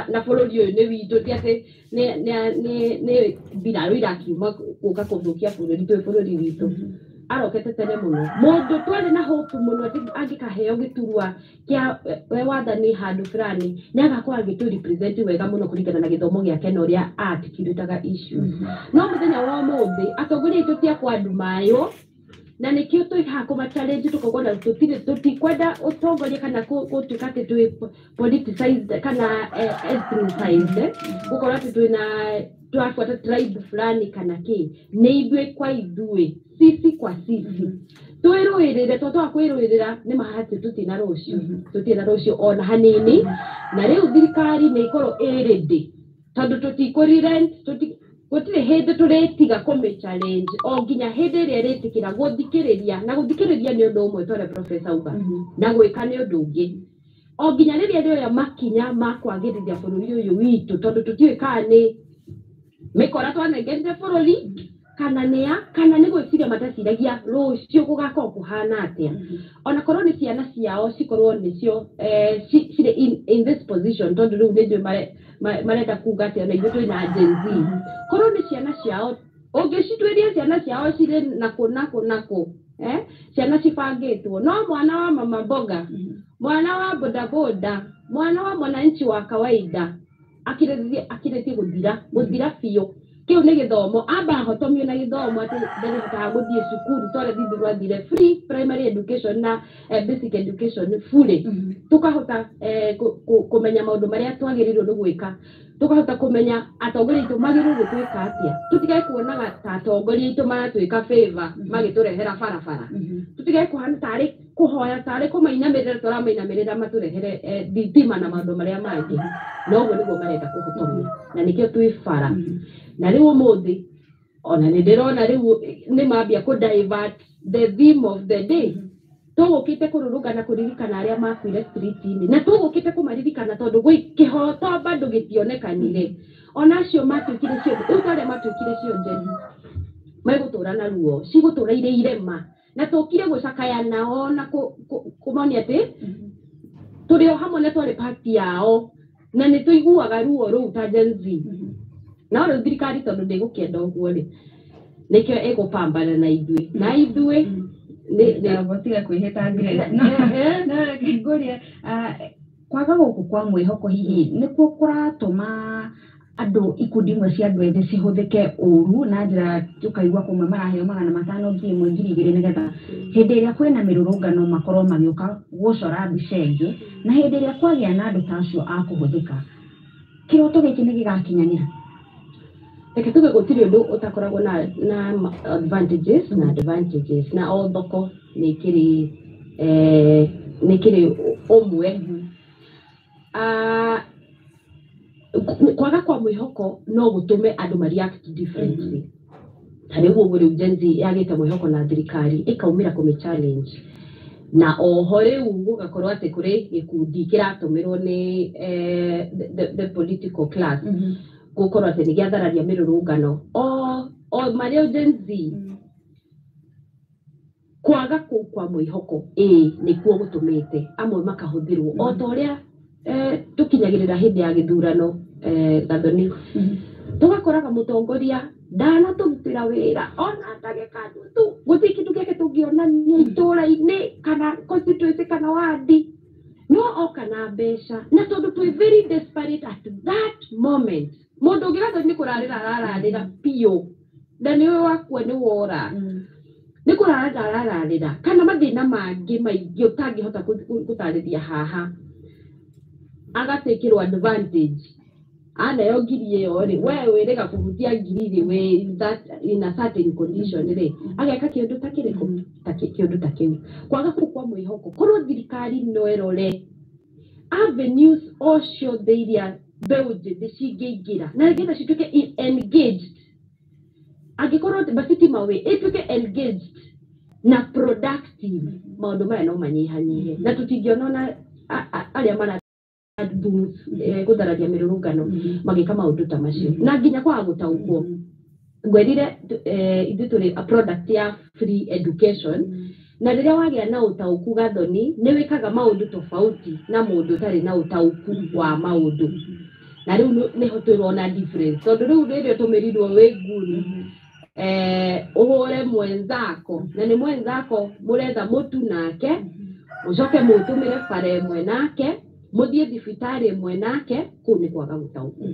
na bũrũri ũyũ nĩ witũ, ti atĩ nĩ mbirarũ irakiuma gũka kũthũkia bũrũri. Tũĩ bũrũri witũ. Arokete tene muno mundu twari na hope muno ati angikaheo giturwa kia we wathani handu fulani ni agakorwo agitu represent wega muno kuringana na githomo giake na uria atikirutaga issues. No muthenya wa umuthi atongoria aitu ti akwandumayo na nikio twi haha kũma challenge tukogona tutire tutikwenda utongoria kana gutuika ati twi politicized kana ethnicized, gukorwo ati twina twabuata tribe fulani kana ki ni ithuĩ kwa ithuĩ, sisi kwa sisi, twĩrũĩrĩre to twa kwĩrũĩrĩra nĩ mahati tutina rũciũ, tutina rũciũ ona hanini. Na rĩu thirikari nĩ ĩkorwo ĩ ready tondũ tũtikũrelent, gũtirĩ hĩndĩ tũrĩtiga kũmĩ challenge o nginya hĩndĩ ĩrĩa ĩrĩtĩkĩra gũthikĩrĩria. Na gũthikĩrĩria nĩ ũndũ ũmwe tore Professor uga, na gwĩka nĩ ũndũ ũngĩ, o nginya rĩrĩa rĩoya makinya ma kwagĩrithia bũrũri ũyũ witũ, tondũ tũtiũĩ kana nĩ mĩkora twanengerire bũrũri kana nĩa kana nĩ gwĩciria mataciragia rũciũ gũgakorwo kũhana atĩa. Ona korwo nĩ ciana ciao cikorwo nĩcio cirĩ in this position, tondũ rĩu nĩ njũĩ marenda kuga atĩ ona ithuĩ twĩna Gen Z, korwo nĩ ciana ciao ũngĩcituĩria ciana ciao cirĩ nakũ nakũ nakũ, ciana cibangĩtwo, no mwana wa mama mboga, mwana wa bodaboda, mwana wa mwananchi wa kawaida akirĩtie gũthira biũ. Kĩu nĩ gĩthomo, amba ahotomio na gĩthomo atĩ ndarĩhotaga gũthiĩ cukuru tondũ ithuĩ twathire free primary education na basic education fully, tukahota kũmenya maũndũ marĩa twagĩrĩirwo nĩ gwĩka, tukahota kũmenya atongoria aitũ magĩrĩirwo gũtwĩka atĩa, tũtigage kuonaga ta atongoria aitũ maratwĩka favor magĩtũrehera barabara, tũtigage kũhana tarĩ kũhoya tarĩ kũmainamĩrĩra tũramainamĩrĩra matũrehere thitima na maũndũ marĩa mangĩ. No ũguo nĩguo marenda kũhotomia na nĩkĩo twĩ bara. Na rĩu ũmũthĩ ona nĩ ndĩrona rĩu nĩ mambia kũ divert the theme of the day. Tũgũkĩte kũrũrũngana kũririkana arĩa makuire street-inĩ, na tũgũkĩte kũmaririkana tondũ gwĩ kĩhoto bado gĩtionekanire. Ona acio matuĩkire cionje, rĩu ta arĩa matuĩkire cionje megũtũra na ruo, cigũtũra irĩ irema, na tũkire gũcakaya nao na kũmonia atĩ tũrĩ o hamwe na twarĩ part yao na nĩ tũiguaga ruo rũu ta Gen Z. No rĩu thirikari tondũ ndĩgũkĩenda ũguo rĩ, nĩkĩo ĩgũpambana na ithuĩ na ithuĩ Tiga kwĩhĩta Grace. No reke ngũrie, kwaga gũkũ kwa mwĩhoko hihi nĩkuo kũratũma andũ ikundi imwe cia andũ ethĩ cihũthĩke ũru na njĩra ũkaigua kũmwe maraheo 500, 1000, 2000 nĩgetha hĩndĩ ĩrĩa kwĩna mĩrũrũngano makorwo magĩũka gũcora mbica ĩngĩ, na hĩndĩ ĩrĩa kwagĩa na andũ ta acio a kũhũthĩka, kĩroto gĩkĩ nĩ gĩgakinyanĩra? Reke tuge gũtirĩ ũndũ ũtakoragwo na advantages na advantages, na o thoko nĩ ĩkĩrĩ nĩ ĩkĩrĩ ũmwe. Kwaga kwa mwĩhoko no gũtũme andũ ma react differently. Ta rĩu ũguo rĩu Gen Z yagĩte mwĩhoko na thirikari ĩkaumĩra kũmĩ challenge, na oho rĩu gũgakorwo atĩ kũrĩ gĩkundi kĩratũmĩrwo nĩ the political class gũkorwo atĩ nĩ gĩathararia mĩrũrũngano o marĩa Gen Z kwaga kũu kwa mwĩhoko ĩĩ nĩkuo gũtũmĩte amwe makahũthĩrwo o ta ũrĩa tũkinyagĩrĩra hĩndĩ ya gĩthurano, Gathoni, tũgakoraga mũtongoria ndanatũrutĩra wĩra ona ndagĩka nuthu, gũtirĩ kĩndũ gĩake tũngĩonania itũra-inĩ kana constituency kana wadi, no oka na mbeca, na tondũ twĩ very desperate at that moment, mũndũ ũngĩ Gathoni nĩ kũrarĩra arararĩra biũ na nĩwe wakua nĩ wora, nĩ kũrarĩra arararĩra kana mathĩna mangĩ maingĩ ũtangĩhota gũtarĩria haha, agatĩkĩrwo advantage aneo ngiri ĩyo rĩ, we wĩrĩga kũhutia ngiri rĩ, wĩ that in a certain condition rĩ, ageka kĩũndũ ta kĩrĩkũ ta kĩũndũ ta kĩu. Kwaga kũu kwa mwĩhoko, korwo thirikari no ĩrore avenues o ciothe iria mbeũ njĩthĩ cingĩingĩra na nĩgetha cituĩke engaged, angĩkorwo basitima wĩ ĩtuĩke engaged na productive, maũndũ maya no manyihanyihe na tũtingĩona ona arĩa mara gũthararia mĩrũrũngano magĩka maũndũ ta macio. Na nginya kwaga gũtaũkwo, ngwĩrire ithuĩ tũrĩ a product ya free education, na rĩrĩa wagĩa na ũtaũku Gathoni nĩ wĩkaga maũndũ tofauti na mũndũ ũtarĩ na ũtaũku wa maũndũ, na rĩu nĩho tũrona difference, tondũ rĩu rĩrĩa ũtũmĩrirwo wĩ nguru. Ũhũre mwenzako na nĩ mwenzako mũretha mũtu nake, mũcoke mũtũmĩre bara ĩmwe nake, mũthiĩ thibitarĩ ĩmwe nake, kũu nĩ kwaga gũtaũkwo.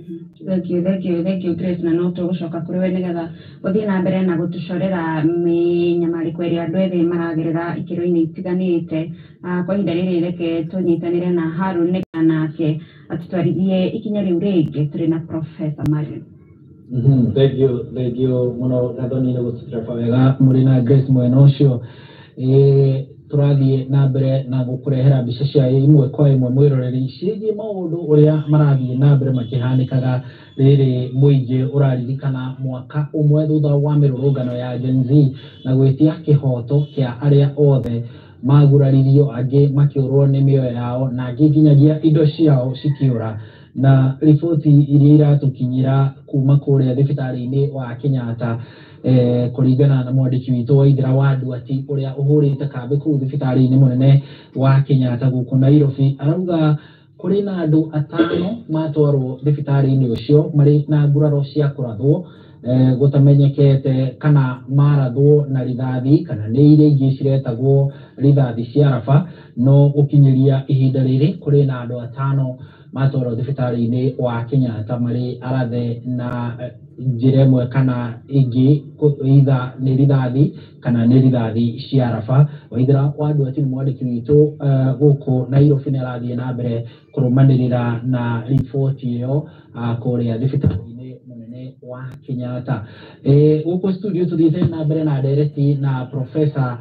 Thank you, thank you, thank you, Grace. Na no tũgũcoka kũrĩ we nĩgetha ũthiĩ na mbere na gũtũcorera mĩnyamarĩko ĩrĩa andũ ethĩ maragerera ikĩro-inĩ itiganĩte. Kwa ihinda rĩrĩ reke tũnyitanĩre na Harun nĩgetha nake atũtwarithie ikinya rĩu rĩngĩ tũrĩ na Professor Marion. Thank you, thank you mũno Gathoni nĩ gũtũtereba wega mũrĩ na Grace mwena ũcio. Tũrathiĩ na mbere na gũkũrehera mbica cia ĩmwe kwa ĩmwe mwĩroreri ciĩgiĩ maũndũ ũrĩa marathiĩ na mbere makĩhanĩkaga rĩrĩ mũingĩ ũraririkana mwaka ũmwe thutha wa mĩrũrũngano ya Gen Z na gwĩtia kĩhoto kĩa arĩa othe maguraririo, angĩ makĩũrwo nĩ mĩoyo yao na angĩ nginyagia indo ciao cikĩũra. Na riboti iria iratũkinyĩra kuma kũrĩa thibitarĩ-inĩ wa Kenyatta, kũringana na mwandĩki witũ Waithera wa Nduati ũrĩa ũhũrĩte kambĩ kũu thibitarĩ-inĩ mũnene wa Kenyatta gũkũ Nairobi, arauga kũrĩ na andũ 5 matwarwo thibitarĩ-inĩ ũcio marĩ na nguraro cia kũrathwo, gũtamenyekete kana marathwo na rithathi kana nĩ iria ingĩ ciretagwo rithathi cia raba, no gũkinyĩria ihinda rĩrĩ kũrĩ na andũ 5 matwarwo thibitarĩ-inĩ wa Kenyatta marĩ arathe na njĩra ĩmwe kana ĩngĩ, either nĩ rithathi kana nĩ rithathi cia raba. Waithera wa Nduati nĩ mwandĩki witũ gũkũ Nairobi, nĩ arathiĩ na mbere kũrũmanĩrĩra na riboti ĩyo kũrĩa thibitarĩ-inĩ mũnene wa Kenyatta. Gũkũ studio tũthiĩte na mbere na ndereti na Professor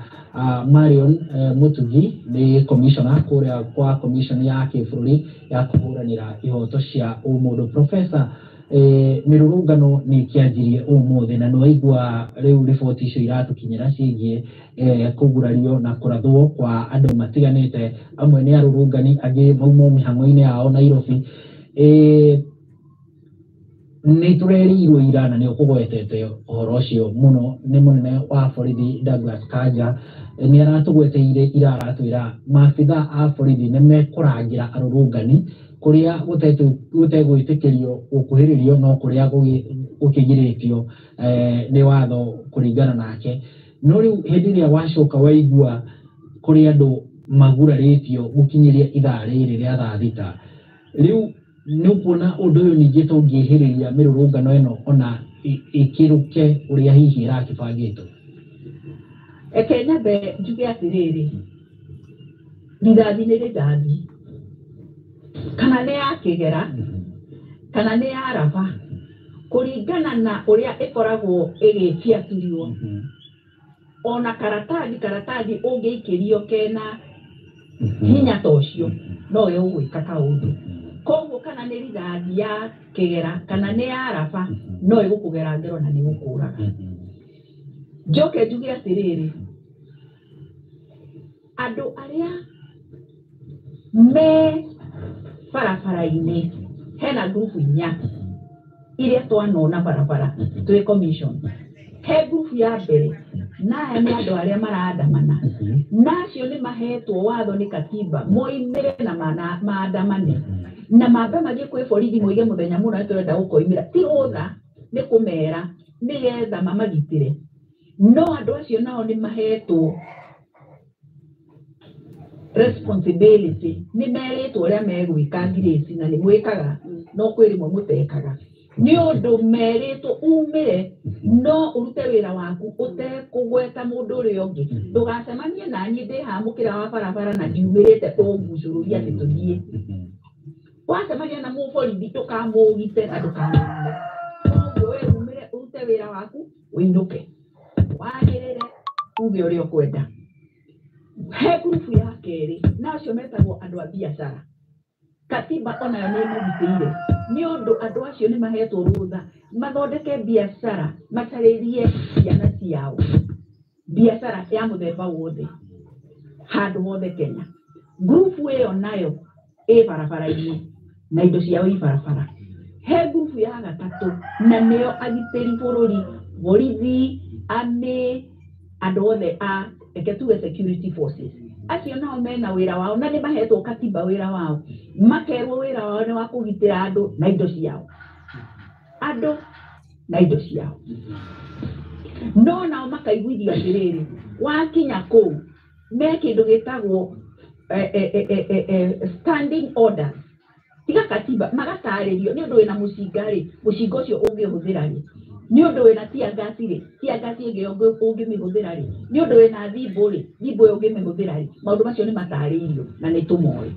Marion Mutugi, nĩ commissioner kũrĩa kwa commission ya kĩbũrũri ya kũhũranĩra ihoto cia ũmũndũ. Professor, mĩrũrũngano nĩ ĩkĩanjirie ũmũthĩ na nĩwaigua rĩu riboti icio iratũkinyĩra ciĩgiĩ kũgurario na kũrathwo kwa andũ matiganĩte, amwe nĩ arũrũngani, angĩ maumwo mĩhang'o-inĩ yao Nairobi. Nĩ tũrerĩirwo ira na nĩ ũkũgwetete ũhoro ũcio mũno nĩ mũnene wa borithi Douglas Kanja, nĩ aratũgweteire ira aratwĩra maabitha a borithi nĩ mekũrangĩra arũrũngani kũrĩa gũtegwĩtĩkĩrio gũkuhĩrĩrio no kũrĩa gũkĩgirĩtio nĩ watho kũringana nake. No rĩu hĩndĩ ĩrĩa wacoka waigua kũrĩ andũ magurarĩtio gũkinyĩria ithaa rĩrĩ rĩa thaa 6, rĩu nĩ ũkuona ũndũ ũyũ ningĩ tũngĩhĩrĩria mĩrũrũngano ĩno ona ĩkĩrũke ũrĩa hihi ĩrakĩbangĩtwo. Eke nyambe njuge atĩrĩrĩ, rithathi nĩ rithathi, kana nĩ ya kĩgera kana nĩ ya raba, kũringana na ũrĩa ĩkoragwo ĩgĩbiatũrio. Ona karatathi ũngĩikĩrio kena hinya ta ũcio no we ũgwĩka kaũndũ. Koguo kana nĩ rithathi ya kĩgera kana nĩ ya raba no ĩgũkũgera ngero na nĩ ĩgũkũraga. Njoke njuge atĩrĩrĩ, andũ arĩa me barabara-inĩ hena ngurubu 4 iria twanona barabara twĩ commission. He ngurubu ya mbere naya nĩ andũ arĩa marandamana, nacio nĩ mahetwo watho nĩ katiba moimĩre na maandamane na mambe mathiĩ kwĩ borithi moige mũthenya mũna nĩtũrenda gũkoimĩra, ti rũtha nĩ kũmera nĩgetha mamagitĩre. No andũ acio nao nĩ mahetwo responsibility, nĩ merĩtwo ũrĩa megwĩka Grace, na nĩ mwĩkaga no kwĩ rĩmwe mũtekaga, nĩ ũndũ merĩtwo umĩre no ũrute wĩra waku ũtekũgweta mũndũ ũrĩa ũngĩ. Ndũgacemanie na niĩ ndĩ haha mũkĩra wa barabara na ndiumĩrĩte ũngucũrũrie atĩ tũthiĩ. Wacemania na mũborithi ndũkamũgite na ndũkamũrume. Koguo we umĩre ũrute wĩra waku ũinũke, wanĩrĩre uge ũrĩa ũkwenda. He ngurubu ya kerĩ na acio metagwo andũ a biacara. Katiba onayo nĩ ĩmagitĩire nĩ ũndũ andũ acio nĩ mahetwo rũtha mathondeke biacara, macarĩrie ciana ciao biacara ya mũthemba wothe handũ hothe Kenya. Ngurubu ĩyo nayo ĩ barabara-inĩ na indo ciao i barabara. He ngurubu ya gatatũ na nĩo agitĩri bũrũri, borithi, army, andũ othe a reke tuge security forces. Acio nao mena wĩra wao na nĩ mahetwo katiba wĩra wao, makerwo wĩra wao nĩ wa kũgitĩra andũ na indo ciao, andũ na indo ciao. No nao makaiguithio atĩrĩrĩ, wakinya kũu me kĩndũ gĩtagwo standing orders, tiga katiba, magatarĩrio nĩ ũndũ wĩna mũcinga rĩ, mũcinga ũcio ũngĩhũthĩra rĩ, nĩ ũndũ wĩna tear gas rĩ, tear gas ĩngĩ ũngĩmĩhũthĩra rĩ, nĩ ũndũ wĩna thimbũ rĩ, thimbũ ĩyo ũngĩmĩhũthĩra rĩ, maũndũ macio nĩ matarĩirio na nĩ tũmoĩ.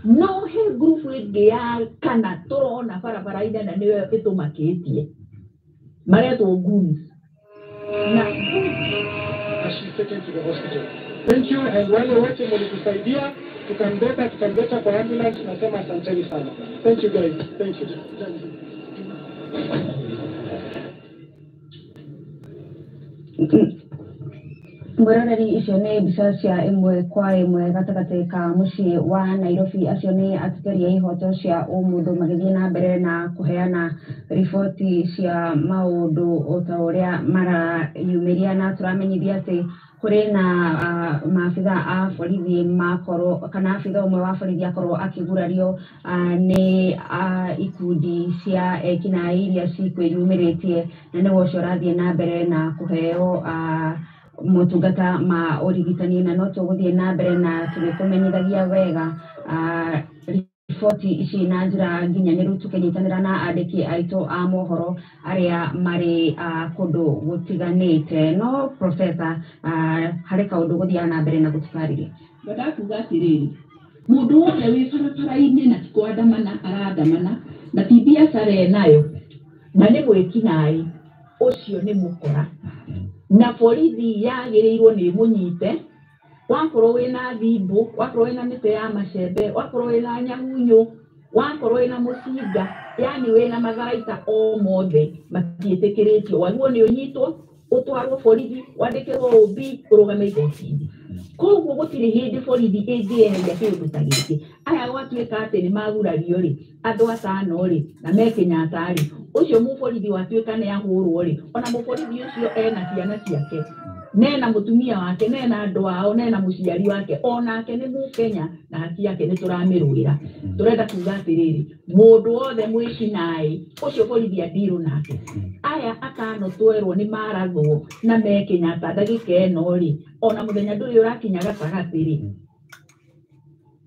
No he ngurubu ĩngĩ ya kana tũrona barabara-inĩ na nĩyo ĩtũmakĩtie, maretwo goons. Na as she's taken to the hospital. Thank you, and wale wote mlitusaidia tukambeba kwa ambulance, nasema asanteni sana. Thank you guys. Thank you. Mwĩroreri, icio nĩ mbica cia ĩmwe kwa ĩmwe gatagatĩ ka mũciĩ wa Nairobi. Acio nĩ ateteri a ihoto cia ũmũndũ magĩthiĩ na mbere na kũheana riboti cia maũndũ o ta ũrĩa marayumĩria, na tũramenyithia atĩ kũrĩ na maabitha a borithi makorwo kana abitha ũmwe wa borithi akorwo akĩgurario nĩ ikundi cia ekinaĩ iria cikwĩyumĩrĩtie, na nĩwe ũcio ũrathiĩ na mbere na kũheo motungata ma ũrigitani. Na no tũgũthiĩ na mbere na tũgĩkũmenyithagia wega riboti ici na njĩra nginyanĩru, tũkĩnyitanĩra na andĩki aitũ a mohoro arĩa marĩ kũndũ gũtiganĩte. No professor, harĩ kaũndũ gũthiaga na mbere na gũtũtarĩria. Ngwendaga kuga atĩrĩrĩ, mũndũ wothe wĩ barabara-inĩ na ti kwandamana arandamana na ti biacara enayo na nĩ mwĩkinaĩ, ũcio nĩ mũkora, na borithi yagĩrĩirwo nĩ ĩmũnyite. Wakorwo wĩna thimbũ, wakorwo wĩna mĩtĩ ya macembe, wakorwo wĩna nyahunyũ, wakorwo wĩna mũcinga, yani wĩna matharaita o mothe matiĩtĩkĩrĩtio, wagĩrĩirwo nĩ ũnyitwo ũtwarwo borithi, wandĩkĩrwo OB, ũrũgame igoti-inĩ. Koguo gũtirĩ hĩndĩ borithi ĩngĩeheria kĩũndũ ta gĩkĩ. Aya gwatuĩka atĩ nĩ magurario rĩ, andũ atano rĩ, na me Kenyatta rĩ, ũcio mũborithi watuĩka nĩ ahũrwo rĩ, ona mũborithi ũcio ena ciana ciake, nena mũtumia wake, nena andũ ao, nena mũciari wake, onake nĩ mũkenya na haki yake nĩ tũramĩrũĩra. Tũrenda kuga atĩrĩrĩ, mũndũ wothe mwĩkinaĩ ũcio borithi andirũ nake. Aya atano twerwo nĩ marathwo na me Kenyatta ndagĩka ĩno rĩ, ona mũthenya ndũrĩ ũrakinya gatagatĩ rĩ,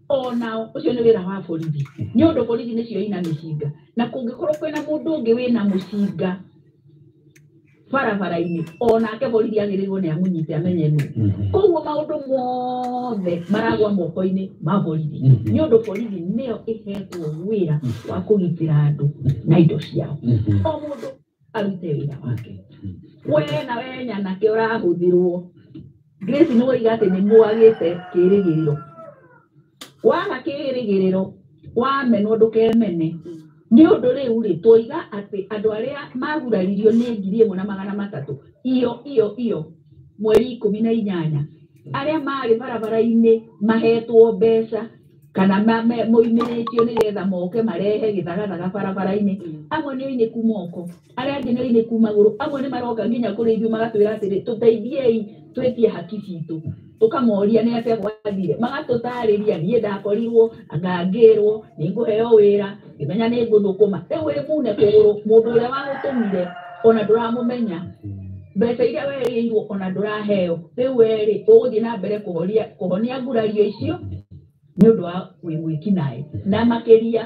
onao ũcio nĩ wĩra wa borithi, nĩ ũndũ borithi nĩcio ina mĩcinga, na kũngĩkorwo kwĩna mũndũ ũngĩ wĩna mũcinga barabara-inĩ, onake borithi agĩrĩirwo nĩ amũnyite amenye nũ. Koguo maũndũ mothe maragwa moko-inĩ ma borithi, nĩ ũndũ borithi nĩyo ĩhetwo wĩra wa kũgitĩra andũ na indo ciao. O mũndũ arute wĩra wake. We na we nyanake ũrahũthĩrwo, Grace nĩ woiga atĩ nĩ mwagĩte kĩĩrĩgĩrĩro. Waga kĩĩrĩgĩrĩro wamenwo ndũkemene, nĩ ũndũ rĩu rĩ twoiga atĩ andũ arĩa maguraririo nĩ 1300 iyo iyo iyo mweri 18 arĩa marĩ barabara-inĩ mahetwo mbeca kana moimĩrĩtio nĩgetha moke marehe gĩthagathaga barabara-inĩ, amwe nĩ oinĩku moko, arĩa angĩ nĩ oinĩku magũrũ, amwe nĩ maroka nginya kũrĩ ithuĩ magatwĩra atĩrĩ, tũteithiei twĩtie haki citũ. Tũkamoria nĩ atĩa gwathire, magatũtarĩria niĩ ndakorirwo ngangĩrwo nĩ ngũheo wĩra ngĩmenya nĩ ngũthũkũma. Rĩu wĩ mune kũgũrũ, mũndũ ũrĩa wagũtũmire ona ndũramũmenya, mbeca iria werĩirwo ona ndũraheo, rĩu werĩ ũgũthiĩ na mbere kũhonia ngurario icio nĩ ũndũ wa wĩ mwĩkinaĩ. Na makĩria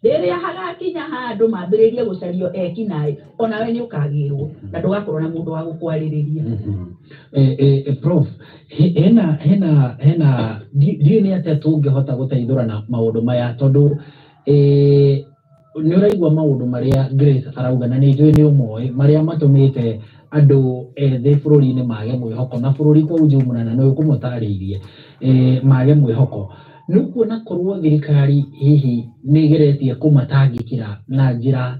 rĩrĩa hagakinya handũ mambĩrĩrie gũcario ekinaĩ, onawe nĩ ũkagĩrwo na ndũgakorwo na mũndũ wa gũkwarĩrĩria. Prof, hena hena hena ndiũĩ nĩ atĩa tũngĩhota gũteithũrana maũndũ maya, tondũ nĩ ũraigua maũndũ marĩa Grace arauga, na nĩ njũĩ nĩ ũmoĩ marĩa matũmĩte andũ ethĩ bũrũri-inĩ mage mwĩhoko, na bũrũri kwa ujumla, na nĩ ũkũmũtarĩirie mage mwĩhoko. Nĩ ũkuona korwo thirikari hihi nĩ ĩgeretie kũmatangĩkĩra na njĩra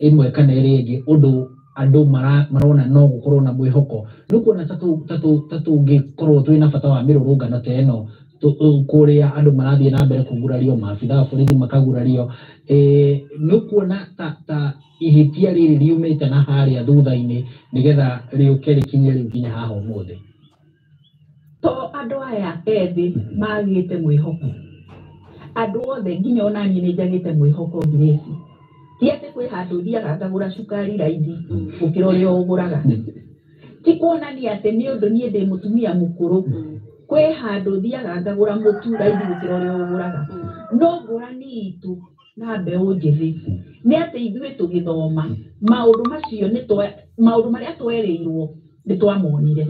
ĩmwe kana ĩrĩa ĩngĩ, ũndũ andũ marona no gũkorwo na mwĩhoko, nĩ ũkuona ta tũngĩkorwo twĩna bata wa mĩrũrũngano ta ĩno kũrĩa andũ marathiĩ na mbere kũgurario, maabitha a borithi makagurario, nĩ ũkuona ta ihĩtia rĩrĩ riumĩte na harĩa thutha-inĩ nĩgetha rĩũke rĩkinye rĩu nginya haha ũmũthĩ? To andũ aya ethĩ magĩte mwĩhoko, andũ othe nginya ona niĩ nĩ njagĩte mwĩhoko, Grace. Ti atĩ kwĩ handũ thiaga ngagũra cukari raithi gũkĩra ũrĩa ũgũraga. Ti kuonania atĩ nĩ ũndũ niĩ ndĩ mũtumia mũkũrũ, kwĩ handũ thiaga ngagũra mũtu raithi gũkĩra ũrĩa ũgũraga. No ngũrani itũ na mbeũ njĩthĩ nĩ atĩ ithuĩ tũgĩthoma maũndũ macio nĩ maũndũ marĩa twerĩirwo nĩ twamonire.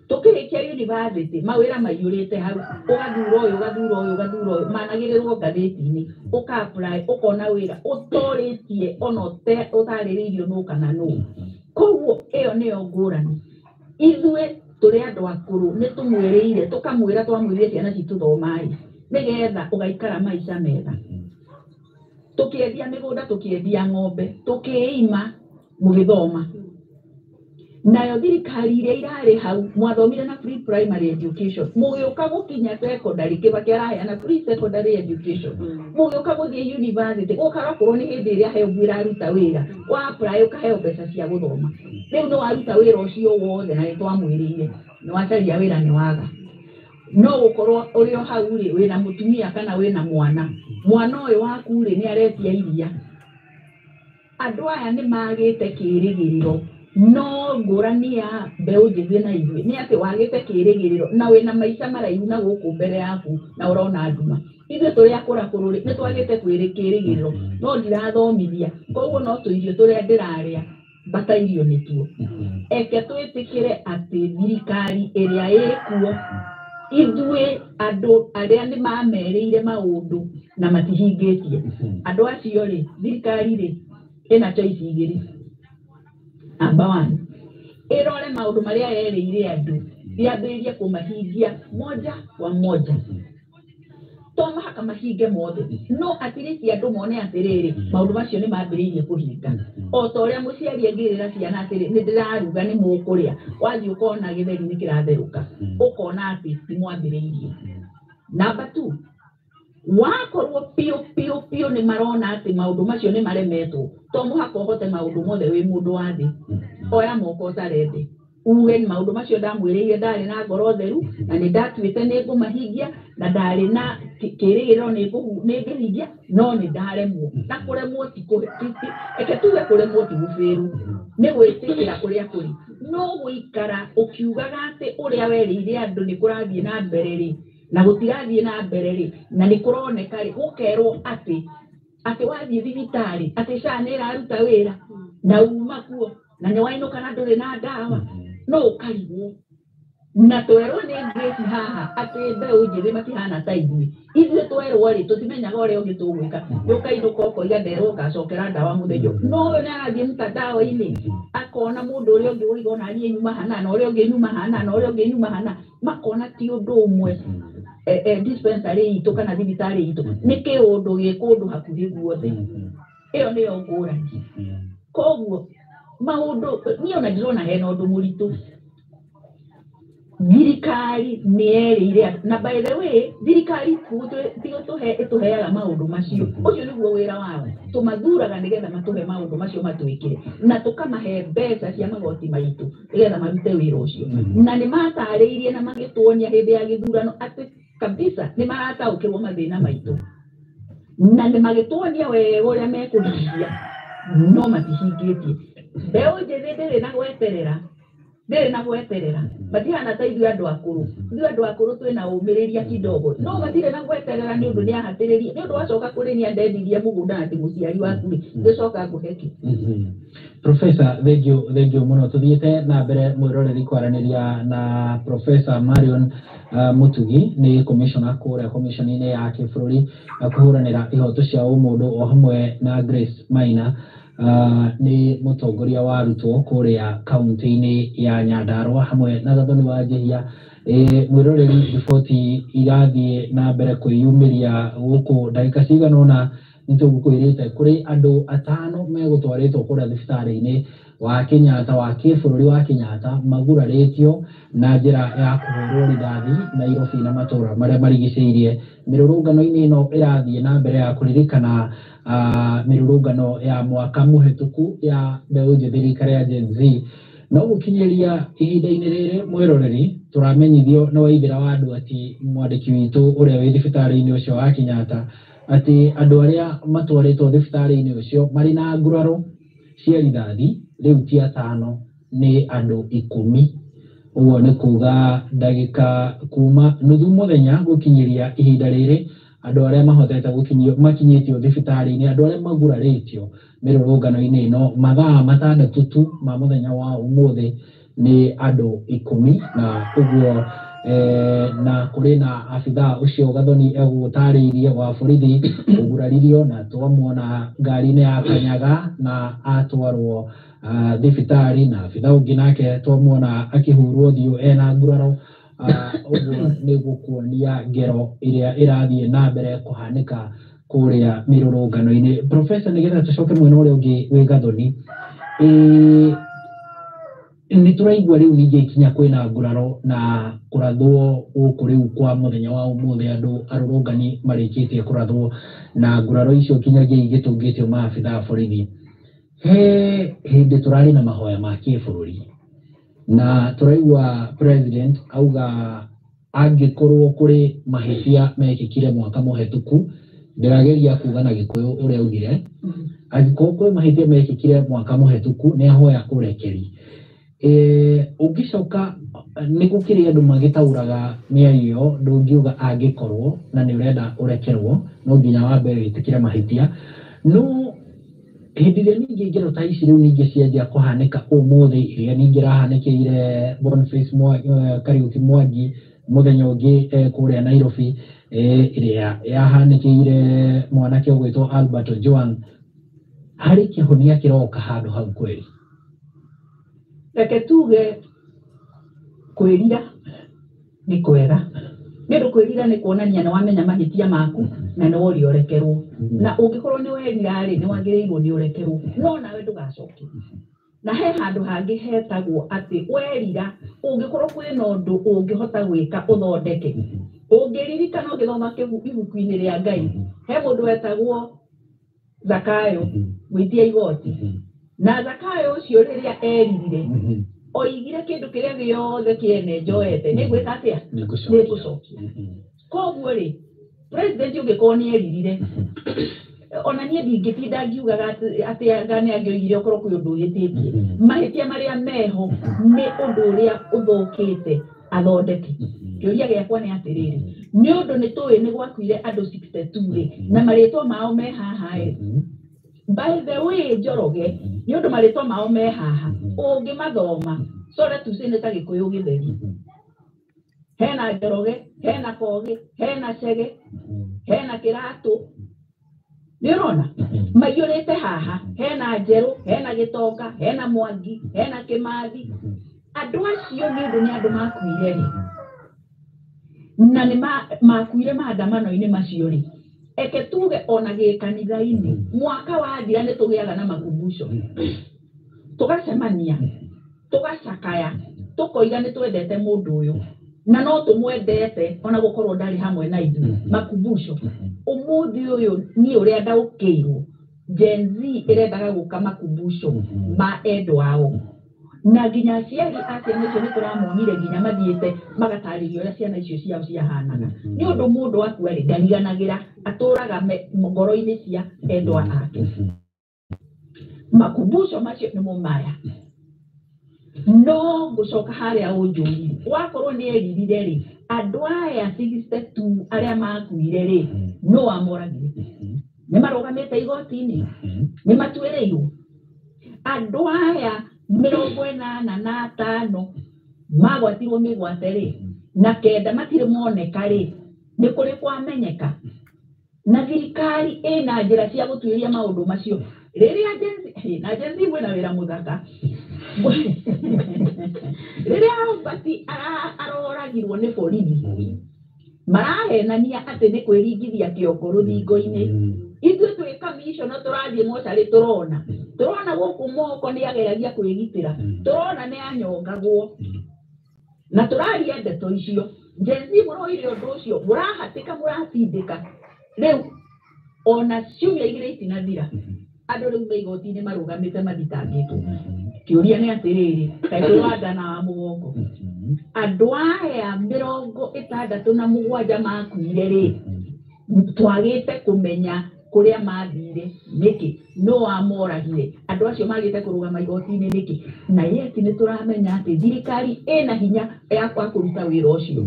Tũkĩrĩkia university mawĩra maiyũrĩte hau, ũgathura ũyũ, ũgathura ũyũ, ũgathura ũyũ, managĩrĩrwo ngathĩti-inĩ, ũka apply, ũkona wĩra ũtorĩtie ona ũtarĩrĩirio nũ kana nũ. Koguo ĩyo nĩyo ngũrani. Ithuĩ tũrĩ andũ akũrũ nĩ tũmwĩrĩire, tũkamwĩra, twamwĩrire ciana citũ thomai nĩgetha ũgaikara maica mega. Tũkĩendia mĩgũnda, tũkĩendia ng'ombe, tũkĩima mũgĩthoma. Nayo thirikari iria irarĩ hau mwathomire na free primary education, mũgĩũka gũkinya secondary, Kibaki araheana free secondary education, mũgĩũka gũthiĩ university, gũkarokorwo nĩ hĩndĩ ĩrĩa HELB ĩraruta wĩra, wa apply ũkaheo mbeca cia gũthoma. Rĩu nĩ waruta wĩra ũcio wothe na nĩ twamwĩrĩire nĩ wacaria wĩra nĩ waga. No gũkorwo ũrĩ o hau rĩ, wĩna mũtumia kana wĩna mwana, mwana ũyũ waku rĩ nĩ aretia iria. Andũ aya nĩ magĩte kĩrĩgĩrĩro. No ngũrani ya mbeũ njĩthĩ na ithuĩ nĩ atĩ wagĩte kĩrĩgĩrĩro na wĩna maica maraihu na gũkũ mbere yaku na ũrona nduma. Ithuĩ tũrĩ akũrakũrũ rĩ nĩ twagĩte kĩrĩgĩrĩro, no ndirathomithia, koguo no tũirio tũrĩa ndĩrarĩa mbatairio nĩtuo. Eke twĩtĩkĩre atĩ thirikari ĩrĩa ĩkuo, ithuĩ andũ arĩa nĩ mamerĩire maũndũ na matihingĩtie, andũ acio rĩ, thirikari rĩ ĩna choice igĩrĩ. Number one, ĩrore maũndũ marĩa yerĩire andũ, yambĩrĩrie kũmahingia moja kwa moja. To mũhaka mahinge mothe, no at least andũ mone atĩrĩrĩ, maũndũ macio nĩ mambĩrĩirie kũhinga. O ta ũrĩa mũciari angĩrĩra ciana atĩrĩ, nĩ ndĩraruga nĩ mũkũrĩa, wathiĩ ũkona gĩtheri nĩ kĩratherũka, ũkona atĩ nĩ mwambĩrĩirie. Number two, wakorwo piũ piũ piũ nĩ marona atĩ maũndũ macio nĩ maremetwo, to mũhaka ũhote maũndũ mothe wĩ mũndũ wa thĩ. Oya moko ũtarende, uge maũndũ macio ndamwĩrĩire ndarĩ na ngoro theru na nĩ ndatuĩte nĩ ngũmahingia na ndarĩ na kĩrĩgĩrĩro nĩ ngũhingia, no nĩ ndaremwo. Na kũremwo ti, eke tuge kũremwo ti gũbĩrwo, nĩ gwĩtĩkĩra ũrĩa kũrĩ. No gũikara ũkiugaga atĩ ũrĩa werĩire andũ nĩ kũrathiĩ na mbere rĩ, na gũtirathiĩ na mbere rĩ, na nĩ kũroneka rĩ, gũkerwo atĩ atĩ wathiĩ thibitarĩ atĩ SHA nĩ ĩraruta wĩra na uma kuo na nĩ wainũka na ndũrĩ na ndawa, no ũkarigwo. Na twerwo nĩ Grace haha atĩ mbeũ njĩthĩ matihana ta ithuĩ. Ithuĩ twerwo rĩ tũtimenyaga ũrĩa ũngĩ tũgwĩka, nĩ ũkainũka ũkoiga nderwo ngacokera ndawa mũthenya ũyũ. No ũyũ nĩ arathiĩ mtandao-inĩ akona mũndũ ũrĩa ũngĩ ũraiga ona niĩ nyuma hana, na ũrĩa ũngĩ nyuma hana, na ũrĩa ũngĩ nyuma hana, makona ti ũndũ ũmwe. Dispensary itũ kana thibitarĩ itũ nĩ kĩũndũ gĩ kũndũ hakuhĩ guothe. Ĩyo nĩyo ngũrani. Koguo maũndũ niĩ ona ndirona hena ũndũ mũritũ. Thirikari nĩ yerĩire andũ, na by the way thirikari ti gũtũhe ĩtũheaga maũndũ macio, ũcio nĩguo wĩra wao. Tũmathuraga nĩgetha matũhe maũndũ macio matwĩkĩre, na tũkamahe mbeca cia magoti maitũ nĩgetha marute wĩra ũcio. Na nĩ matarĩirie na magĩtuonia hĩndĩ ya gĩthurano atĩ kabisa nĩ marataũkĩrwo mathĩna maitũ, na nĩ magĩtuonia wega ũrĩa mekũhingia, no matihingĩtie. Mbeũ njĩthĩ ndĩrĩ na gweterera, ndĩrĩ na gweterera, matihana ta ithuĩ andũ akũrũ. Ithuĩ andũ akũrũ twĩna ũmĩrĩria kidogo, no matirĩ na gweterera nĩ ũndũ nĩ ahatĩrĩrie, nĩ ũndũ wacoka kũrĩ niĩ ndendirie mũgũnda na ti mũciari waku rĩ, ngĩcoka ngũhe kĩ. Professor, thank you mũno. Tũthiĩte na mbere mwĩroreri kwaranĩria na Professor Marion Mutugi, nĩ commissioner kũrĩa commission-inĩ ya kĩbũrũri kũhũranĩra ihoto cia ũmũndũ, o hamwe na Grace Maina, nĩ mũtongoria wa arutwo kũrĩa kaunti-inĩ ya Nyandarua, hamwe na Gathoni wa Njihia. Mwĩroreri, riboti irathiĩ na mbere kwĩyumĩria gũkũ ndagĩka cigana ũna nĩ tũgũkwĩrĩte kũrĩ andũ atano megũtwarĩtwo kũrĩa thibitarĩ-inĩ wa Kenyatta, wa kĩbũrũri wa Kenyatta, magurarĩtio na njĩra ya kũhũrwo rithathi Nairobi na matũra marĩa marigicĩirie. Mĩrũrũngano-inĩ ĩno ĩrathiĩ na mbere ya kũririkana mĩrũrũngano ya mwaka mũhetũku ya mbeũ njĩthĩ rika rĩa Gen Z. No gũkinyĩria ihinda-inĩ rĩrĩ mwĩroreri, tũramenyithio nĩ waithĩra wa andũ ati mwandĩki witũ ũrĩa wĩ thibitarĩ-inĩ ũcio wa Kenyatta atĩ andũ arĩa matwarĩtwo thibitarĩ-inĩ ũcio marĩ na nguraro cia rithathi rĩu ti atano nĩ andũ 10. Ũguo nĩ kuga ndagĩka kuma nuthu mũthenya gũkinyĩria ihinda rĩrĩ andũ arĩa mahotete gũkinyio makinyĩtio thibitarĩ-inĩ, andũ arĩa magurarĩtio mĩrũrũngano-inĩ ĩno mathaa 6 tu ma mũthenya wa ũmũthĩ nĩ andũ 10. Na ũguo na kũrĩ na abithaa ũcio Gathoni egũgũtarĩirie wa borithi ũguraririo na twamuona ngari-inĩ ya Kanyaga na atwarwo thibitarĩ, na abithaa ũngĩ nake twamuona akĩhurwo ũthiũ ena nguraro. Ũguo nĩ gũkuonia ngero ĩrĩa ĩrathiĩ na mbere kũhanĩka kũrĩa mĩrũrũngano-inĩ. Professor, nĩgetha tũcoke mwena ũrĩa ũngĩ wĩ Gathoni, nĩ tũraigua rĩu ningĩ kinya kwĩna nguraro na kũrathwo gũkũ rĩu kwa mũthenya wa ũmũthĩ, andũ arũrũngani marĩkĩtie kũrathwo na nguraro icio kinyagia igĩtũngĩtio maabithaa a borithi. He hĩndĩ tũrarĩ na mahoya ma kĩbũrũri na tũraigua president auga angĩkorwo kũrĩ mahĩtia mekĩkire mwaka mũhetũku, ndĩrageria kuga na Gĩkũyũ ũrĩa augire, angĩkorwo kwĩ mahĩtia mekĩkire mwaka mũhetũku nĩ ahoya ũrekeri. Ũngĩcoka nĩ gũkĩrĩ andũ magĩtaũraga mĩario ĩyo, ndũngiuga angĩkorwo na nĩ ũrenda ũrekerwo no nginya wambe wĩtĩkĩre mahĩtia. No hĩndĩ ĩrĩa ningĩ ngero ta ici rĩu ningĩ cianjia kũhanĩka ũmũthĩ, ĩrĩa ningĩ ĩrahanĩkĩire Boniface Kariuki Mwangi mũthenya ũngĩ kũrĩa Nairobi, ĩrĩa yahanĩkĩire mwanake ũgwĩtwo Albert Ojwang, harĩ kĩhonia kĩroka handũ hau kweri? Reke tuge kwĩrira nĩ kwega, nĩ ũndũ kwĩrira nĩ kuonania nĩ wamenya mahĩtia maku na nĩ woria ũrekerwo, na ũngĩkorwo nĩ werira rĩ, nĩ wagĩrĩirwo nĩ ũrekerwo, no nawe ndũgacoke. Na he handũ hangĩ hetagwo atĩ werira ũngĩkorwo kwĩna ũndũ ũngĩhota gwĩka ũthondeke. Ũngĩririkana ũgĩthoma ibuku-inĩ rĩa Ngai, he mũndũ wetagwo Zakayo gwĩtia igoti, na Zakayo ũcio rĩrĩa eririre oigire kĩndũ kĩrĩa gĩothe kĩene njoete nĩ ngwĩka atĩa, nĩ ngũcokia. Koguo rĩ, president ũngĩkorwo nĩ eririre, ona niĩ ndingĩtinda ngiugaga atĩ anga nĩ angĩoigire okorwo kwĩ ũndũ ũhĩtĩtie, mahĩtia marĩa meho nĩ ũndũ ũrĩa ũthũkĩte athondeke. Kĩũria gĩakwa nĩ atĩrĩrĩ, nĩ ũndũ nĩ tũĩ nĩ gwakuire andũ 62 rĩ, na marĩtwa mao me haha ĩ, by the way Njoroge, nĩ ũndũ marĩtwa mao me haha, ũngĩmathoma sore tuce nĩ ta Gĩkũyũ gĩtheri, hena Njoroge, hena Kogi, hena Chege, hena Kĩratũ, nĩ ũrona maiyũrĩte haha, hena Njerũ, hena Gĩtonga, hena Mwangi, hena Kĩmathi. Andũ acio nĩ ũndũ nĩ andũ makuire rĩ, na nĩ makuire maandamano-inĩ macio rĩ, eke tuge ona gĩkanitha-inĩ mwaka wathira nĩ tũgĩaga na makumbusho, tũgacemania, tũgacakaya, tũkoiga nĩ twendete mũndũ ũyũ na no tũmwendete ona gũkorwo ndarĩ hamwe na ithuĩ. Makumbusho ũmũthĩ ũyũ niĩ ũrĩa ndaũkĩirwo, Gen Z ĩrendaga gũka makumbusho ma endwa ao, na nginya aciari a ciana icio nĩ tũramonire nginya mathiĩte magatarĩria ũrĩa ciana icio ciao ciahanaga, nĩ ũndũ mũndũ akua rĩ ndariganagĩra, atũraga ngoro-inĩ cia endwa ake. Makumbusho macio nĩmo maya. No ngũcoka harĩa ũnjũrire, wakorwo nĩ eririre rĩ, andũ aya 62 arĩa makuire rĩ, no amoragire, nĩ marũgamĩte igoti-inĩ, nĩ matuĩrĩirwo. Andũ aya 85 magwatirwo mĩgwate rĩ, na 9 matirĩ moneka rĩ, nĩ kũrĩ kwamenyeka. Na thirikari ĩna njĩra cia gũtuĩria maũndũ macio. Rĩrĩa Gen Z, na Gen Z mwĩna wĩra mũthaka, rĩrĩa Albert aroragirwo nĩ borithi, marahenania atĩ nĩ kwĩringithia kĩongo rũthingo-inĩ. Ithuĩ twĩ commissioner tũrathiĩ mocarĩ, tũrona tũrona gũkũ moko nĩ ageragia kwĩgitĩra, tũrona nĩ anyongagwo, na tũraria ndeto icio. Gen Z mũroire ũndũ ũcio, mũrahatĩka, mũratindĩka. Rĩu ona ciumia 2 itinathira, andũ rĩu me igoti-inĩ marũgamĩte mathitangĩtwo. Kĩũria nĩ atĩrĩrĩ, kaĩ kwĩ wanda na wa mũgongo? Andũ aya 67 makuire rĩ, Twagĩte kũmenya kũrĩa mathire nĩkĩ, no amoragire andũ acio magĩte kũrũgama igoti-inĩ nĩkĩ, na yeti nĩ tũramenya atĩ thirikari ĩna hinya ya kwa kũruta wĩra ũcio.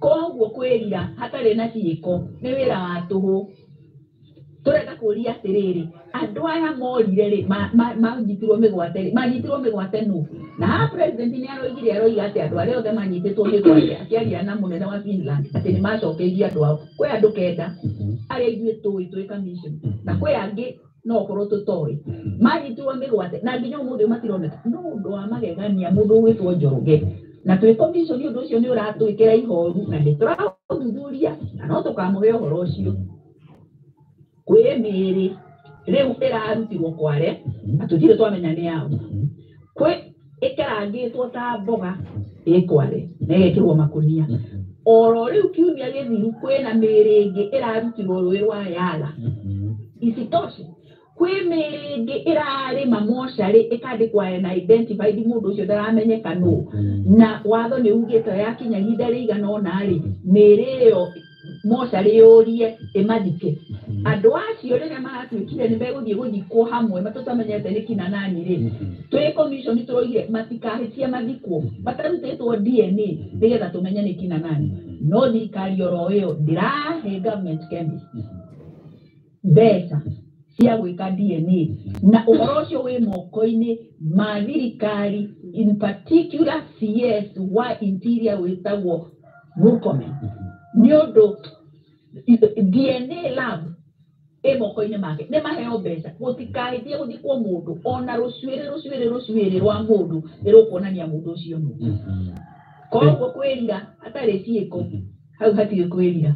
Koguo kwĩrira hatarĩ na ciĩko nĩ wĩra wa tũhũ. Tũrenda kũria atĩrĩrĩ, andũ aya morire rĩ, manyitirwo mĩgwate rĩ, manyitirwo mĩgwate nũ? Na haha president nĩ aroigire, aroiga atĩ andũ arĩa othe manyitĩtwo mĩgwate, akĩaria na mũnene wa Finland, atĩ nĩ macokeirie andũ ao. Kwĩ andũ 9 arĩa ithuĩ tũĩ twĩ commission, na kwĩ angĩ no ũkorwo tũtoĩ manyitirwo mĩgwate na nginya ũmũthĩ matironeka. No ũndũ wa magegania, mũndũ ũgwĩtwo Njoroge, na twĩ commission ũndũ ũcio nĩ ũratwĩkĩra ihoru na nĩ tũraũthuthuria na no tũkamũhe ũhoro ũcio. Kwĩ mĩĩrĩ rĩu ĩrarutirwo Kware na tũtirĩ twamenya nĩ yao, kwĩ ĩkarangĩtwo ta mboga ĩ Kware na ĩgekĩrwo makũnia. Oro rĩu kiumia gĩthiru kwĩna mĩĩrĩ ĩngĩ ĩrarutirwo rũĩ rwa Yala. Isitoshe, kwĩ mĩĩrĩ ĩngĩ ĩrarĩma mocarĩ ĩkandĩkwo na identified, mũndũ ũcio ndaramenyeka nũ, na watho nĩ ugĩte yakinya ihinda rĩigana ũna rĩ, mĩĩrĩ ĩyo mocarĩ yũrie ĩmathike. Andũ acio rĩrĩa maratuĩkire nĩ megũthiĩ gũthikwo hamwe matũtamenyete nĩ kina nani rĩ, twĩ commission tũroigire matikahĩtie mathikwo matarutĩtwo DNA nĩgetha tũmenye nĩ kina nani. No thirikari oro ĩyo ndĩrahe government chemist mbeca cia gwĩka DNA, na ũhoro ũcio wĩ moko-inĩ ma thirikari, in particular CS wa Interior wĩtagwo Murkomen, nĩ ũndũ DNA lab ĩ moko-inĩ make. Nĩ maheo mbeca, gũtikahĩtie gũthikwo mũndũ ona rũcuĩrĩ rũcuĩrĩ rũcuĩrĩ rwa mũndũ nĩ rũkuonania mũndũ ũcio nũ. Koguo kwĩrira hatarĩ ciĩko, hau hatirĩ kwĩrira.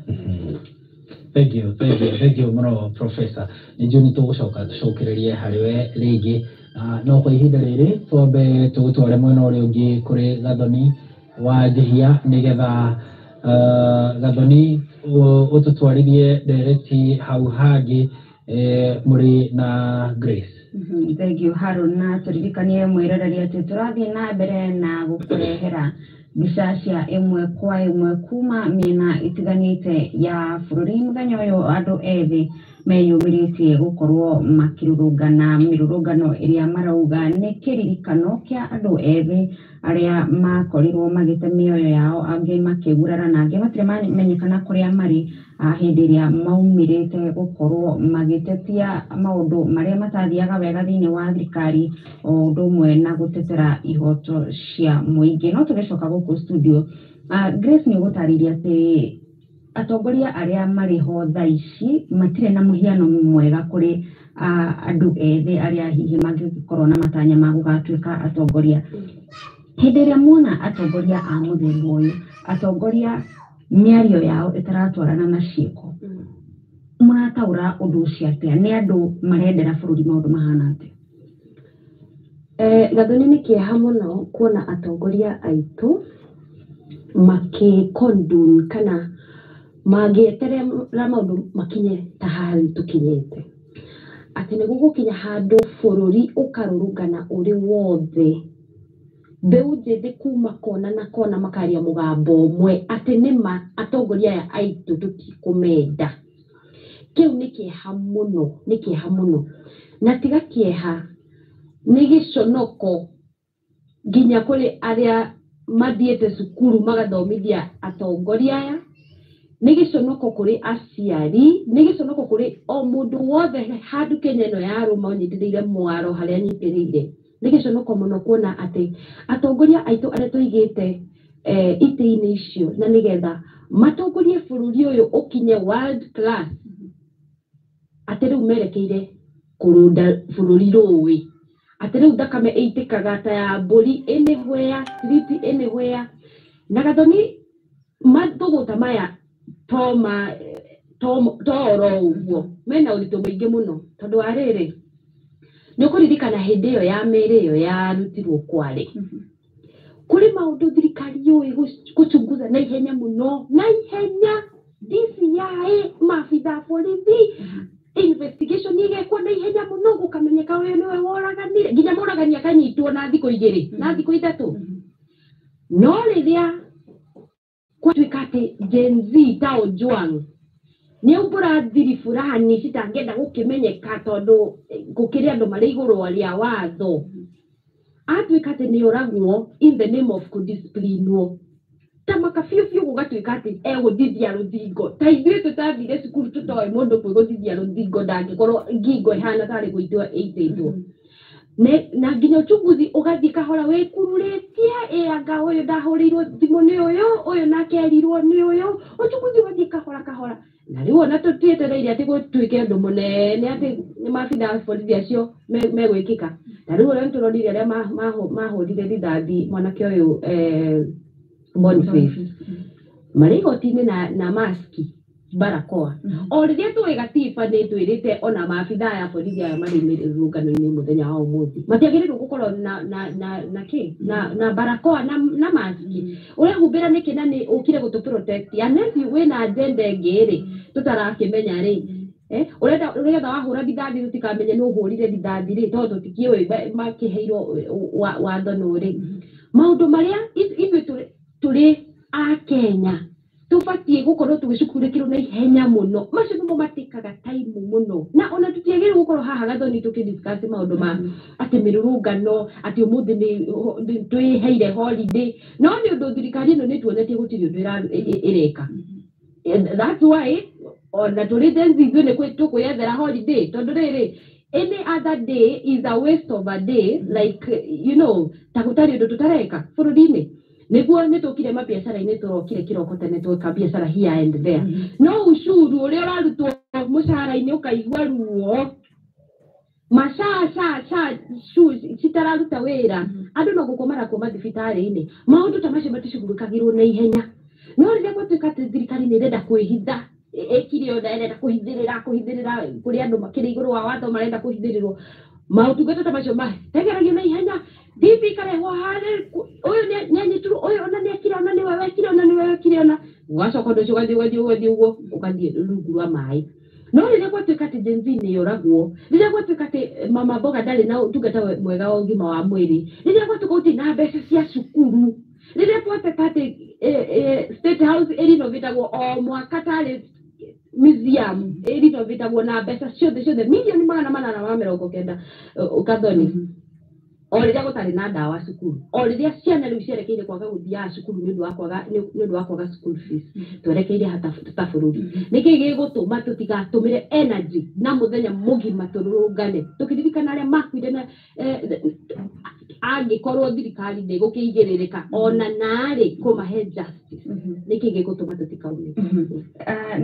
Thank you, thank you, thank you mũno, Professor. Nĩ njũĩ nĩ tũgũcoka tũcokererie harĩ we rĩngĩ. No kwa ihinda rĩrĩ twambe tũgũtware mwena ũrĩa ũngĩ kũrĩ Gathoni wa Njihia, nĩgetha Gathoni ũtũtwarithie ndereti hau hangĩ mũrĩ na Grace. Thank you, Harun, na tũririkanie mwĩroreri atĩ tũrathiĩ na mbere na gũkũrehera mbica cia ĩmwe kwa ĩmwe kuma mĩena ĩtiganĩte ya bũrũri. Mũthenya ũyũ andũ ethĩ meyumĩrĩtie gũkorwo makĩrũrũngana mĩrũrũngano ĩrĩa marauga nĩ kĩririkano kĩa andũ ethĩ arĩa makorirwo magĩte mĩoyo yao, angĩ makĩgurara na angĩ matirĩ mamenyekana kũrĩa marĩ, hĩndĩ ĩrĩa maumĩrĩte gũkorwo magĩtetia maũndũ marĩa matathiaga wega thĩinĩ wa thirikari, o ũndũ ũmwe na gũtetera ihoto cia mũingĩ. No tũgĩcoka gũkũ studio, Grace, nĩ ũgũtarĩria atĩ atongoria arĩa marĩ ho thaa ici matirĩ na mũhiano mwega kũrĩ andũ ethĩ arĩa hihi mangĩkorwo na matanya ma gũgatuĩka atongoria. Hĩndĩ ĩrĩa muona atongoria a mũthemba ũyũ, atongoria mĩario yao ĩtaratwarana na ciĩko, mũrataũra ũndũ ũcio atĩa? Nĩ andũ marendera bũrũri maũndũ mahana atĩa? Gathoni, nĩ kĩeha mũno kuona atongoria aitũ makĩ kana mangĩeterera maũndũ makinye ta haha rĩu tũkinyĩte, atĩ nĩ gũgũkinya handũ bũrũri ũkarũrũngana ũrĩ wothe, mbeũ njĩthĩ kuma kona na kona makaria mũgambo ũmwe atĩ nĩma atongoria aya aitũ tũtikũmenda. Kĩu nĩ kĩeha mũno, nĩ kĩeha mũno, na tiga kĩeha, nĩ gĩconoko nginya kũrĩ arĩa mathiĩte cukuru magathomithia atongoria aya, nĩ gĩconoko kũrĩ aciari, nĩ gĩconoko kũrĩ o mũndũ wothe handũ Kenya ĩno yarũma ũnyitĩrĩire mwaro harĩa anyitĩrĩire. Nĩ gĩconoko mũno kuona atĩ atongoria aitũ arĩa tũigĩte itĩ-inĩ icio na nĩgetha matongorie bũrũri ũyũ ũkinye world class, atĩ rĩu merekeire kũrũnda bũrũri rũĩ, atĩ rĩu thakame ĩitĩkaga ta ya mbũri anywhere, street anywhere. Na Gathoni, mathũgũta maya to ma to to oro ũguo mena ũritũ mũingĩ mũno, tondũ wa rĩrĩ, nĩ ũkũririkana hĩndĩ ĩyo ya mĩĩrĩ ĩyo yarutirwo Kware, kũrĩ maũndũ thirikari yũĩ gũchunguza na ihenya mũno, na ihenya DCI, maabitha a borithi, investigation igekwo na ihenya mũno, gũkamenyeka ũyũ nĩwe woraganire, nginya mũragani akanyitwo na thikũ 2 na thikũ 3. No rĩrĩa kwatuĩka atĩ Gen Z ta Ojwang Nĩ aumbũra thiri fulani citangĩenda gũkĩmenyeka tondũ gũkĩrĩ andũ marĩ igũrũ rĩa watho. Atuĩka atĩ nĩ oragwo in the name of kũdisciplinwo ta maka biũ biũ, gũgatuĩka atĩ egũthithia rũthingo ta ithuĩ tũtathire cukuru tũtoĩ mũndũ kwĩgũthithia rũthingo ndangĩkorwo ngingo ĩhana tarĩ gũitwo ĩitĩtwo. Na nginya uchunguzi ũgathiĩ kahora wĩkururĩtie, ĩ anga ũyũ ndahũrĩirwo thimũ nĩ ũyũ, ũyũ nake erirwo nĩ ũyũ, uchunguzi ũgathiĩ kahora kahora. Na rĩu ona tũtietereire atĩ gũtuĩke ũndũ mũnene atĩ nĩ maabitha a borithi acio megwĩkĩka. Ta rĩu ũrĩa nĩtũronire arĩa mahũrire rithathi mwanake ũyũ Boniface marĩ igoti-inĩ na maski barakoa. O rĩrĩa tũĩ gatiba nĩ twĩrĩte ona maabitha aya borithi aya marĩ mĩrũrũngano-inĩ mũthenya wa ũmũthĩ matiagĩrĩirwo gũkorwo na kĩ na barakoa na maski. Ũrehumbĩra nĩkĩ na nĩ ũkire gũtũ protect unless wĩna agenda ĩngĩ rĩ tũtarakĩmenya rĩ. Ũrenda nĩgetha wahũra rithathi tũtikamenye nĩ ũhũrire rithathi rĩ, tondũ tũtikĩũĩ makĩheirwo watho nũ rĩ. Maũndũ marĩa ithuĩ tũrĩ a Kenya tũbatiĩ gũkorwo tũgĩcukurĩkĩrwo na ihenya mũno, macio nĩmo matĩkaga time mũno. Na ona tũtiagĩrĩirwo gũkorwo haha Gathoni tũkĩdiscuss maũndũ ma atĩ mĩrũrũngano atĩ ũmũthĩ nĩ twĩheire holiday, no nĩ ũndũ thirikari ĩno nĩ tuonetie gũtirĩ ũndũ ĩreka. That's why ona tũrĩ Gen Z ithuĩ nĩ tũkwĩyethera holiday, tondũ rĩrĩ any other day is a waste of a day, like ta gũtarĩ ũndũ tũtareka bũrũri-inĩ. Nĩguo nĩ tũkire mabiacara-inĩ, tũrokire kĩroko tene tweka biacara here and there, no ucuru ũrĩa ũrarutwo mũcara-inĩ ũkaigua ruo, maca ca ca citararuta wĩra, andũ no gũkoma marakoma thibitarĩ-inĩ. Maũndũ ta macio maticugurĩkagĩrwo na ihenya. No rĩrĩa gwatuĩka atĩ thirikari nĩ ĩrenda kwĩhitha, ĩkire ũna ĩrenda kũhithĩrĩra kũrĩ andũ makĩrĩ igũrũ wa watho marenda kũhithĩrĩrwo, maũtungata ta macio matengeragio na ihenya. DP ikarehwo harĩ ũyũ nĩ anyitirwo, ũyũ ona nĩ ekire, ona nĩwe wekire, ona nĩwe wekire, ona ũgacoka ũndũ ũcio ũgathiĩ ũguo ũgathiĩ rungu rwa maĩ. No rĩrĩa gwatuĩka atĩ Gen Z nĩ yoragwo, rĩrĩa gwatuĩka atĩ mama mboga ndarĩ na ũtungata mwega wa ũgima wa mwĩrĩ, rĩrĩa gwatuĩka gũtirĩ na mbeca cia cukuru, rĩrĩa gwatuĩka atĩ State House ĩrinovatagwo o mwaka tarĩ museum, ĩrinovatagwo na mbeca ciothe ciothe 890,000,000 Gathoni, o rĩrĩa gũtarĩ na ndawa cukuru, o rĩrĩa ciana rĩu cierekeire kwaga gũthiaga cukuru nĩ ũndũ wa kwaga school fees, twerekeire hata ta bũrũri. Nĩkĩ gĩgũtũma tũtigatũmĩre energy na mũthenya mũgima tũrũrũngane tũkĩririkana arĩa makuire? Na angĩkorwo thirikari ndĩgũkĩigĩrĩrĩka ona narĩ kũmahe justice, nĩkĩ gĩgũtũma tũtikaume?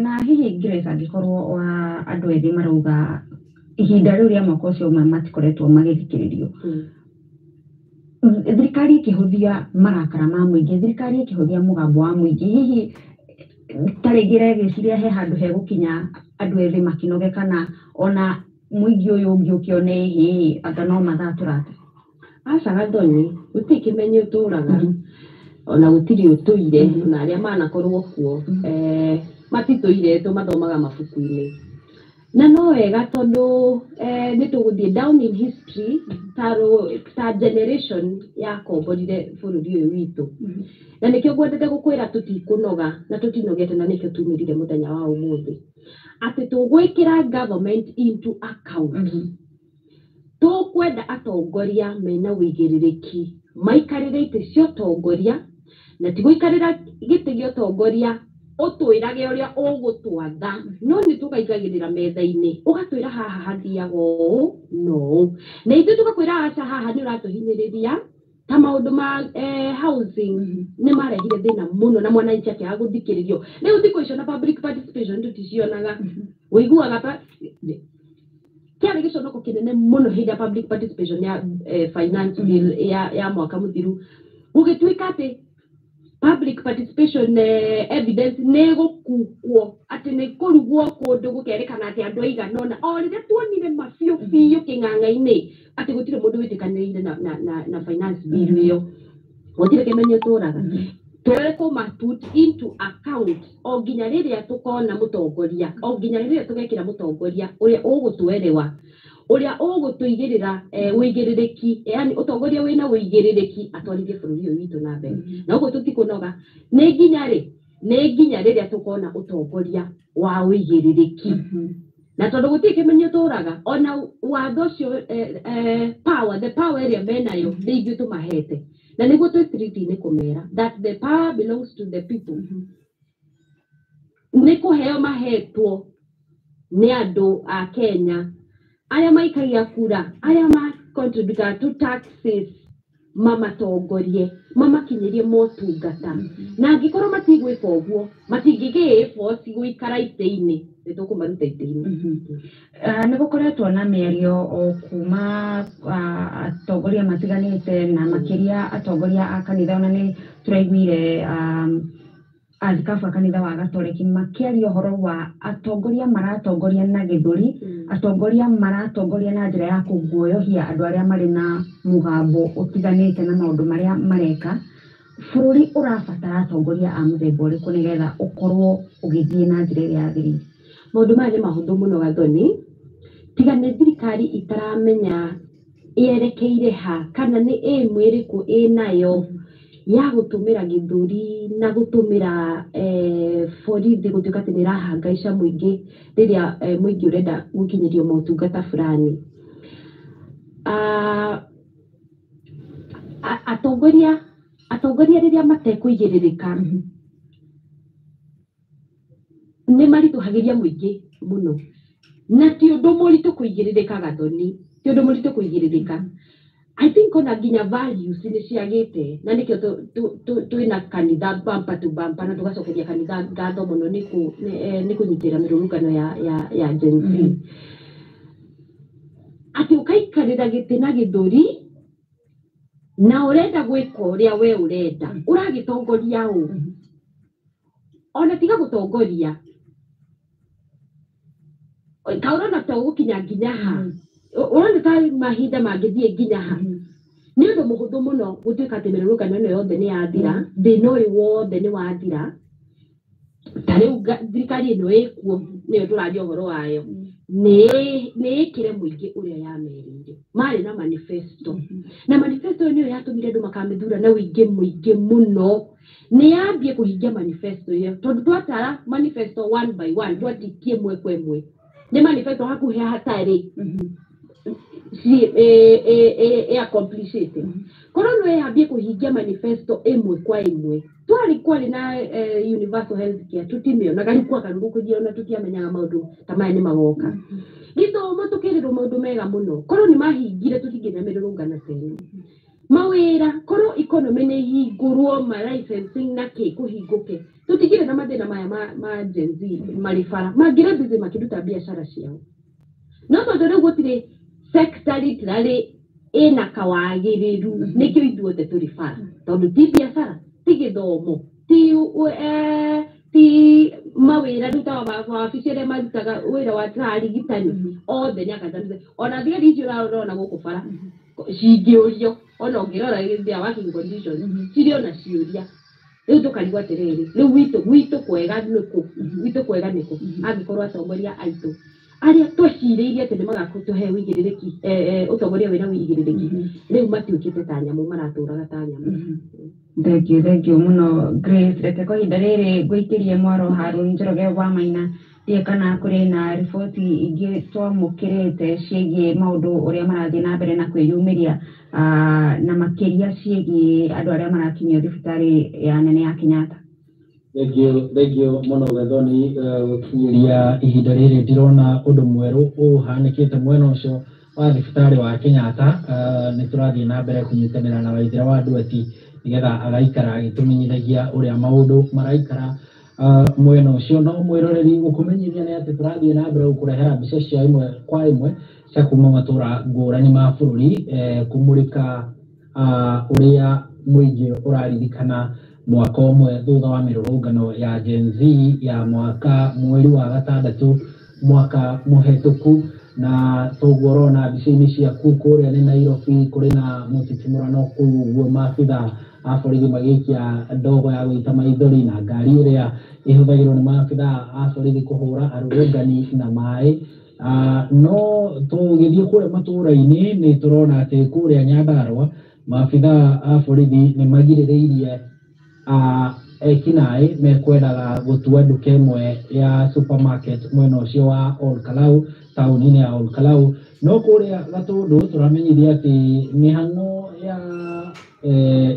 Na hihi Grace, angĩkorwo wa andũ ethĩ marauga ihinda rĩu rĩa mwaka ũcio ũmwe matikoretwo magĩthikĩrĩrio, thirikari ĩkĩhũthia marakara ma mũingĩ, thirikari ĩkĩhũthia mũgambo wa mũingĩ, hihi ta rĩngĩ ĩregĩciria he handũ hegũkinya andũ ethĩ makinoge kana ona mũingĩ ũyũ ũngĩ ũkĩone hĩ anga no mathaa tũrate? Aca Gathoni, gũtirĩ kĩmenyo ũtũraga, ona gũtirĩ ũtũire, ona arĩa manakorwo kuo matitũire, tũmathomaga mabuku-inĩ. Na no wega tondũ nĩ tũgũthiĩ down in history ta generation yakomborire bũrũri ũyũ witũ. Na nĩkĩo ngwendete gũkwĩra tũtikũnoga na tũtinogete, na nĩkĩo tumĩrire mũthenya wa ũmũthĩ atĩ tũgwĩkĩra government into account. Tũkwenda atongoria mena wĩigĩrĩrĩki maikarĩre itĩ cia ũtongoria, na ti gũikarĩra gĩtĩ gĩa ũtongoria ũtwĩrage ũrĩa ũgũtwatha, no nĩ tũgaikagĩrĩra metha-inĩ ũgatwĩra haha hathiaga ũũ no ũũ, na ithuĩ tũgakwĩra aca, haha nĩ ũratũhinyĩrĩria. Ta maũndũ ma housing nĩ marehire thĩna mũno na mwananchi akĩaga gũthikĩrĩrio. Rĩu thikũ icio na public participation tũticionaga, ũiguaga ta kĩarĩ gĩconoko kĩnene mũno hĩndĩ ya public participation ya finance bill ya mwaka mũthiru, gũgĩtuĩka atĩ public participation evidence nĩ gũkukwo, atĩ nĩ kũrugwo kũndũ gũkerĩkana atĩ andũ aigana ũna, o rĩrĩa tuonire mabiũ biũ kĩng'ang'a-inĩ atĩ gũtirĩ mũndũ wĩtĩkanĩire na finance bill ĩyo. Gũtirĩ kĩmenyo tũraga, tũkũma put into account o nginya rĩrĩa tũkona mũtongoria, o nginya rĩrĩa tũgekĩra mũtongoria ũrĩa ũgũtwerewa, ũrĩa ũgũtũigĩrĩra ũigĩrĩrĩki, yani ũtongoria wĩna ũigĩrĩrĩki atwarithie bũrũri ũyũ witũ na mbere. Na ũguo tũtikũnoga nĩ nginya rĩ. Nĩ nginya rĩrĩa tũkona ũtongoria wa ũigĩrĩrĩki. Na tondũ gũtirĩ kĩmenyo tũraga ona watho ũcio, power, the power ĩrĩa menayo nĩ ithuĩ tũmahete, na nĩguo twĩ street-inĩ kũmera that the power belongs to the people. Nĩ kũheo mahetwo nĩ andũ a Kenya arĩa maikagia kura, arĩa ma contribute to taxes, mamatongorie, mamakinyĩrie motungata. Na angĩkorwo matigwĩka ũguo, matingĩgĩ force gũikara itĩ-inĩ, nĩ tũkũmaruta itĩ-inĩ. Nĩ gũkoretwo na mĩario o kuma atongoria matiganĩte, na makĩria atongoria a kanitha. Ona nĩ tũraiguire athikabu a kanitha wa Gatoreki makĩaria ũhoro wa atongoria maratongoria na gĩthũri, atongoria maratongoria na njĩra ya kũguoyohia andũ arĩa marĩ na mũgambo ũtiganĩte na maũndũ marĩa mareka. Bũrũri ũrabatara atongoria a mũthemba ũrĩkũ nĩgetha ũkorwo ũgĩthiĩ na njĩra ĩrĩa yagĩrĩire? Maũndũ maya nĩ mahũthũ mũno, Gathoni. Tiga nĩ thirikari itaramenya yerekeire ha, kana nĩ aim ĩrĩkũ ĩnayo ya gũtũmĩra gĩthũri na gũtũmĩra borithi gũtuĩka atĩ nĩ ĩrahangaica mũingĩ rĩrĩa mũingĩ ũrenda gũkinyĩrio motungata fulani. Atongoria rĩrĩa matekũigĩrĩrĩka nĩ maritũhagĩria mũingĩ mũno, na ti ũndũ mũritũ kũigĩrĩrĩka, Gathoni, ti ũndũ mũritũ kũigĩrĩrĩka. I think ona nginya values nĩ ciagĩte, na nĩkĩo twĩna kanitha bumper to bumper, na tũgacokeria kanitha ngatho mũno nĩ kũnyitĩrĩra mĩrũrũngano ya Gen Z. Atĩ ũkaikarĩra gĩtĩ na gĩthũri na ũrenda gwĩka ũrĩa we ũrenda, ũragĩtongoria ũ? Ona tiga gũtongoria, ka ũrona ta ũgũkinya nginya ha? Ũrona ta mahinda mangĩthiĩ nginya ha? Nĩ ũndũ mũhũthũ mũno gũtuĩka atĩ mĩrũrũngano ĩno yothe nĩ yathira, thĩna ũyũ wothe nĩ wathira. Ta rĩu thirikari ĩno ĩkuo, nĩyo tũraria ũhoro wayo, nĩ ĩkĩre mũingĩ ũrĩa yamerĩire. Marĩ na manifesto, na manifesto ĩyo nĩyo yatũmire andũ makamĩthura na ũingĩ mũingĩ mũno. Nĩ yambie kũhingia manifesto ĩyo, tondũ twatara manifesto one by one, twatikie ĩmwe kwa ĩmwe, nĩ manifesto hakuhĩ hatarĩ ĩ accomplishĩte. Korwo no yambie kũhingia manifesto ĩmwe kwa ĩmwe, twarĩ kwarĩ na universal health care, tũtimĩonaga rĩu kwagarũrũkithia, ona tũtiamenyaga maũndũ ta maya nĩ magoka. Gĩthomo, tũkĩrĩrwo maũndũ mega mũno, korwo nĩ mahingire tũtingĩgĩa mĩrũrũngano ta ĩno. Mawĩra, korwo economy nĩ hingũrwo, ma licensing na kĩ kũhingũke, tũtingĩrĩ na mathĩna maya ma Gen Z marĩ bara, mangĩrĩ busy makĩruta biacara ciao. No tondũ rĩu gũtirĩ sector literally ĩna kawagĩrĩru, nĩkĩo ithuothe tũrĩ bara, tondũ ti biacara, ti gĩthomo, ti mawĩra. Rĩu ta wabici arĩa marutaga wĩra wa ta arigitani othe nĩ akandamize. Ona thigari icio ũrona gũkũ bara cingĩũrio, ona ũngĩrora their working conditions, cirĩ ona ciũria. Rĩu tũkarigwo atĩrĩrĩ, rĩu gwitũ kwega nĩkũ? Gwitũ kwega nĩkũ angĩkorwo atongoria aitũ arĩa twecirĩirie atĩ nĩ magatũhe ũigĩrĩrĩki, ũtongoria wĩna ũigĩrĩrĩki, rĩu matuĩkĩte ta nyamũ, maratũraga ta nyamũ? Thank you, thank you mũno, Grace. Reke kwa ihinda rĩrĩ ngũikĩrie mwaro Harun Njoroge wa Maina, ndiĩ kana kũrĩ na riboti ingĩ twamũkĩrĩte ciĩgiĩ maũndũ ũrĩa marathiĩ na mbere na kwĩyumĩria, na makĩria ciĩgiĩ andũ arĩa marakinyio thibitarĩ ya nene ya Kenyatta. Thank you, thank you mũno, Gathoni. Gũkinyĩria ihinda rĩrĩ ndirona ũndũ mwerũ ũhanĩkĩte mwena ũcio wa thibitarĩ wa Kenyatta. Nĩ tũrathiĩ na mbere kũnyitanĩra na Waithera wa Ndweti nĩgetha agaikara agĩtũmenyithagia ũrĩa maũndũ maraikara mwena ũcio. No mwĩroreri, gũkũmenyithia nĩ atĩ tũrathiĩ na mbere gũkũrehera mbica cia ĩmwe kwa ĩmwe cia kuma matũra ngũrani ma bũrũri, kũmũrĩka ũrĩa mũingĩ ũraririkana mwaka ũmwe thutha wa mĩrũrũngano ya Gen Z ya mwaka mweri wa gatandatũ mwaka mũhetũku. Na toguo ũrona mbica-inĩ ciaku, kũrĩa nĩ Nairobi, kũrĩ na mũtitimũrano kũu ũguo, maabitha a borithi magĩikia ndogo ya gũita maithori na ngari ĩrĩa ĩhũthagĩrwo nĩ maabitha a borithi kũhũra arũrũngani na maĩ. No tũgĩthiĩ kũrĩa matũra-inĩ, nĩ tũrona atĩ kũrĩa Nyandarũa maabitha a borithi nĩ magirĩrĩirie ekinaĩ mekwendaga gũtua nduka ĩmwe ya supermarket mwena ũcio wa Ol Kalou, taũni-inĩ ya Ol Kalou. No kũrĩa Gatũndũ tũramenyithia atĩ mĩhang'o ya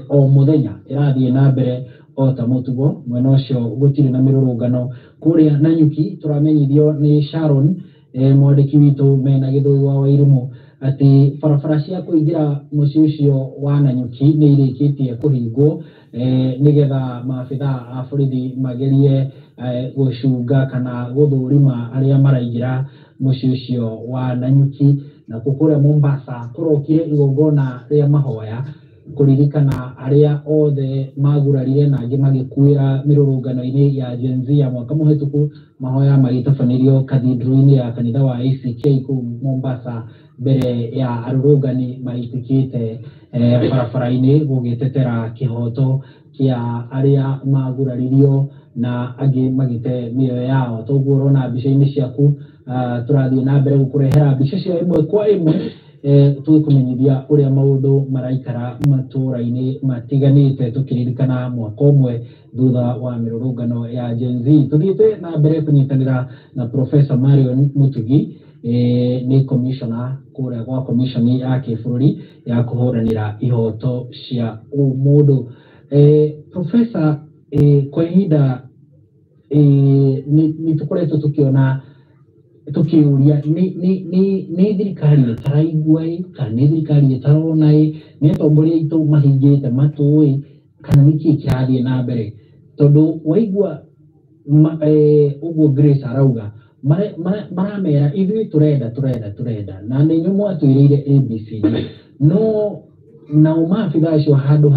o mũthenya ĩrathiĩ na mbere o ta mũtugo, mwena ũcio gũtirĩ na mĩrũrũngano. Kũrĩa Nanyuki tũramenyithio nĩ Sharon, mwandĩki witũ mena Gĩthũi wa Wairimu, atĩ barabara cia kũingĩra mũciĩ ũcio wa Nanyuki nĩ irĩkĩtie kũhingwo, nĩgetha maabitha a borithi magerie gũcunga kana gũthũrima arĩa maraingĩra mũciĩ ũcio wa Nanyuki. Na kũrĩa Mombasa kũrokire igongona rĩa mahoya kũririkana arĩa othe magurarire na angĩ magĩkuĩra mĩrũrũngano-inĩ ya Gen Z ya mwaka mũhĩtũku. Mahoya magĩtabanĩrio cathedral-inĩ ya kanitha wa ACK kũu Mombasa, mbere ya arũrũngani maitĩkĩte barabara-inĩ gũgĩtetera kĩhoto kĩa arĩa maguraririo na angĩ magĩte mĩoyo yao. Toguo ũrona mbica-inĩ ciaku, tũrathiĩ na mbere gũkũrehera mbica cia ĩmwe kwa ĩmwe, tũgĩkũmenyithia ũrĩa maũndũ maraikara matũũra-inĩ matiganĩte, tũkĩririkana mwaka ũmwe thutha wa mĩrũrũngano ya Gen Z. Tũthiĩte na mbere kũnyitanĩra na Professor Marion Mutugi, nĩ commissioner kũrĩa gwa commission ya kĩbũrũri ya kũhũranĩra ihoto cia ũmũndũ. Professor, kwa ihinda nĩ tũkoretwo tũkĩona tukiuria nĩ thirikari ĩtaraigua ĩ, kana nĩ thirikari ĩtarona ĩ, nĩ atongoria aitũ mahingĩte matũ ĩ, kana nĩ kĩĩ kĩrathiĩ na mbere? Tondũ waigua ũguo Grace arauga, maramera ithuĩ tũrenda tũrenda tũrenda na nĩ inyuĩ mwatwĩrĩire ABCD, no nao maabitha acio handũ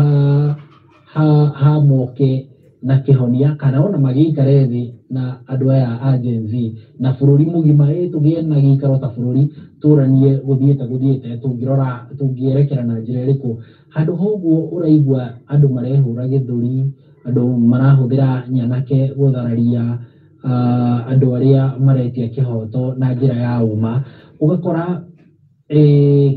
ha moke na kĩhonia kana ona magĩikare thĩ na andũ aya a Gen Z na bũrũri mũgima, ĩ tũgĩe na gĩikaro ta bũrũri, tũranie gũthiĩte gũthiĩte, tũngĩrora tũngĩerekera na njĩra ĩrĩkũ. Handũ ha ũguo ũraigua andũ marehũra gĩthũri, andũ marahũthĩra nyanake gũthararia andũ arĩa maretia kĩhoto na njĩra ya ũma. Ũgakora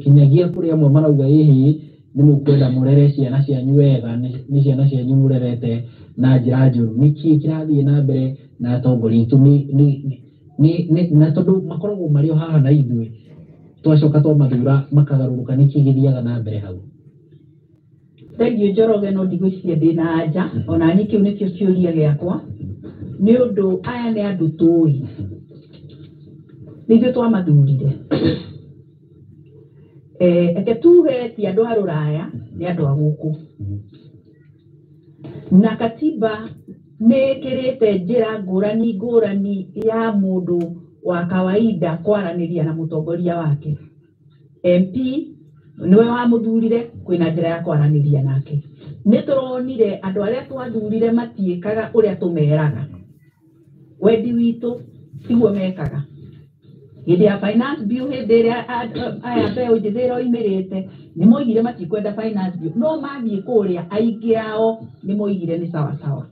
kinyagia kũrĩ amwe marauga ĩhĩ nĩ mũkwenda mũrere ciana cianyu wega, nĩ ciana cianyu mũrerete na njĩra njũru. Nĩkĩ kĩrathiĩ na mbere na atongoria aitũ? Na tondũ makoragwo marĩ o haha na ithuĩ, twacoka twamathura makagarũrũka, nĩkĩ gĩthiaga na mbere hau? Thengiũ Njoroge, no ndigwĩciria ndĩna anja ona niĩ kĩu nĩkĩo kĩũria gĩakwa, nĩ ũndũ aya nĩ andũ tũĩ, nĩ ithuĩ twamathurire. Eke tuge ti andũ a rũraya, nĩ andũ a gũkũ, na katiba nĩ ĩkĩrĩte njĩra ngũrani ngũrani ya mũndũ wa kawaida kwaranĩria na mũtongoria wake. MP nĩwe wamũthurire, kwĩna njĩra ya kwaranĩria nake. Nĩ tũronire andũ arĩa twathurire matiĩkaga ũrĩa tũmeraga, wendi witũ tiguo mekaga. Hĩndĩ ya finance bill, hĩndĩ ĩrĩa aya mbeũ njĩthĩ ĩroimĩrĩte nĩ moigire matikwenda finance bill, no mathiĩ kũrĩa aingĩ ao nĩ moigire nĩ sawa sawa.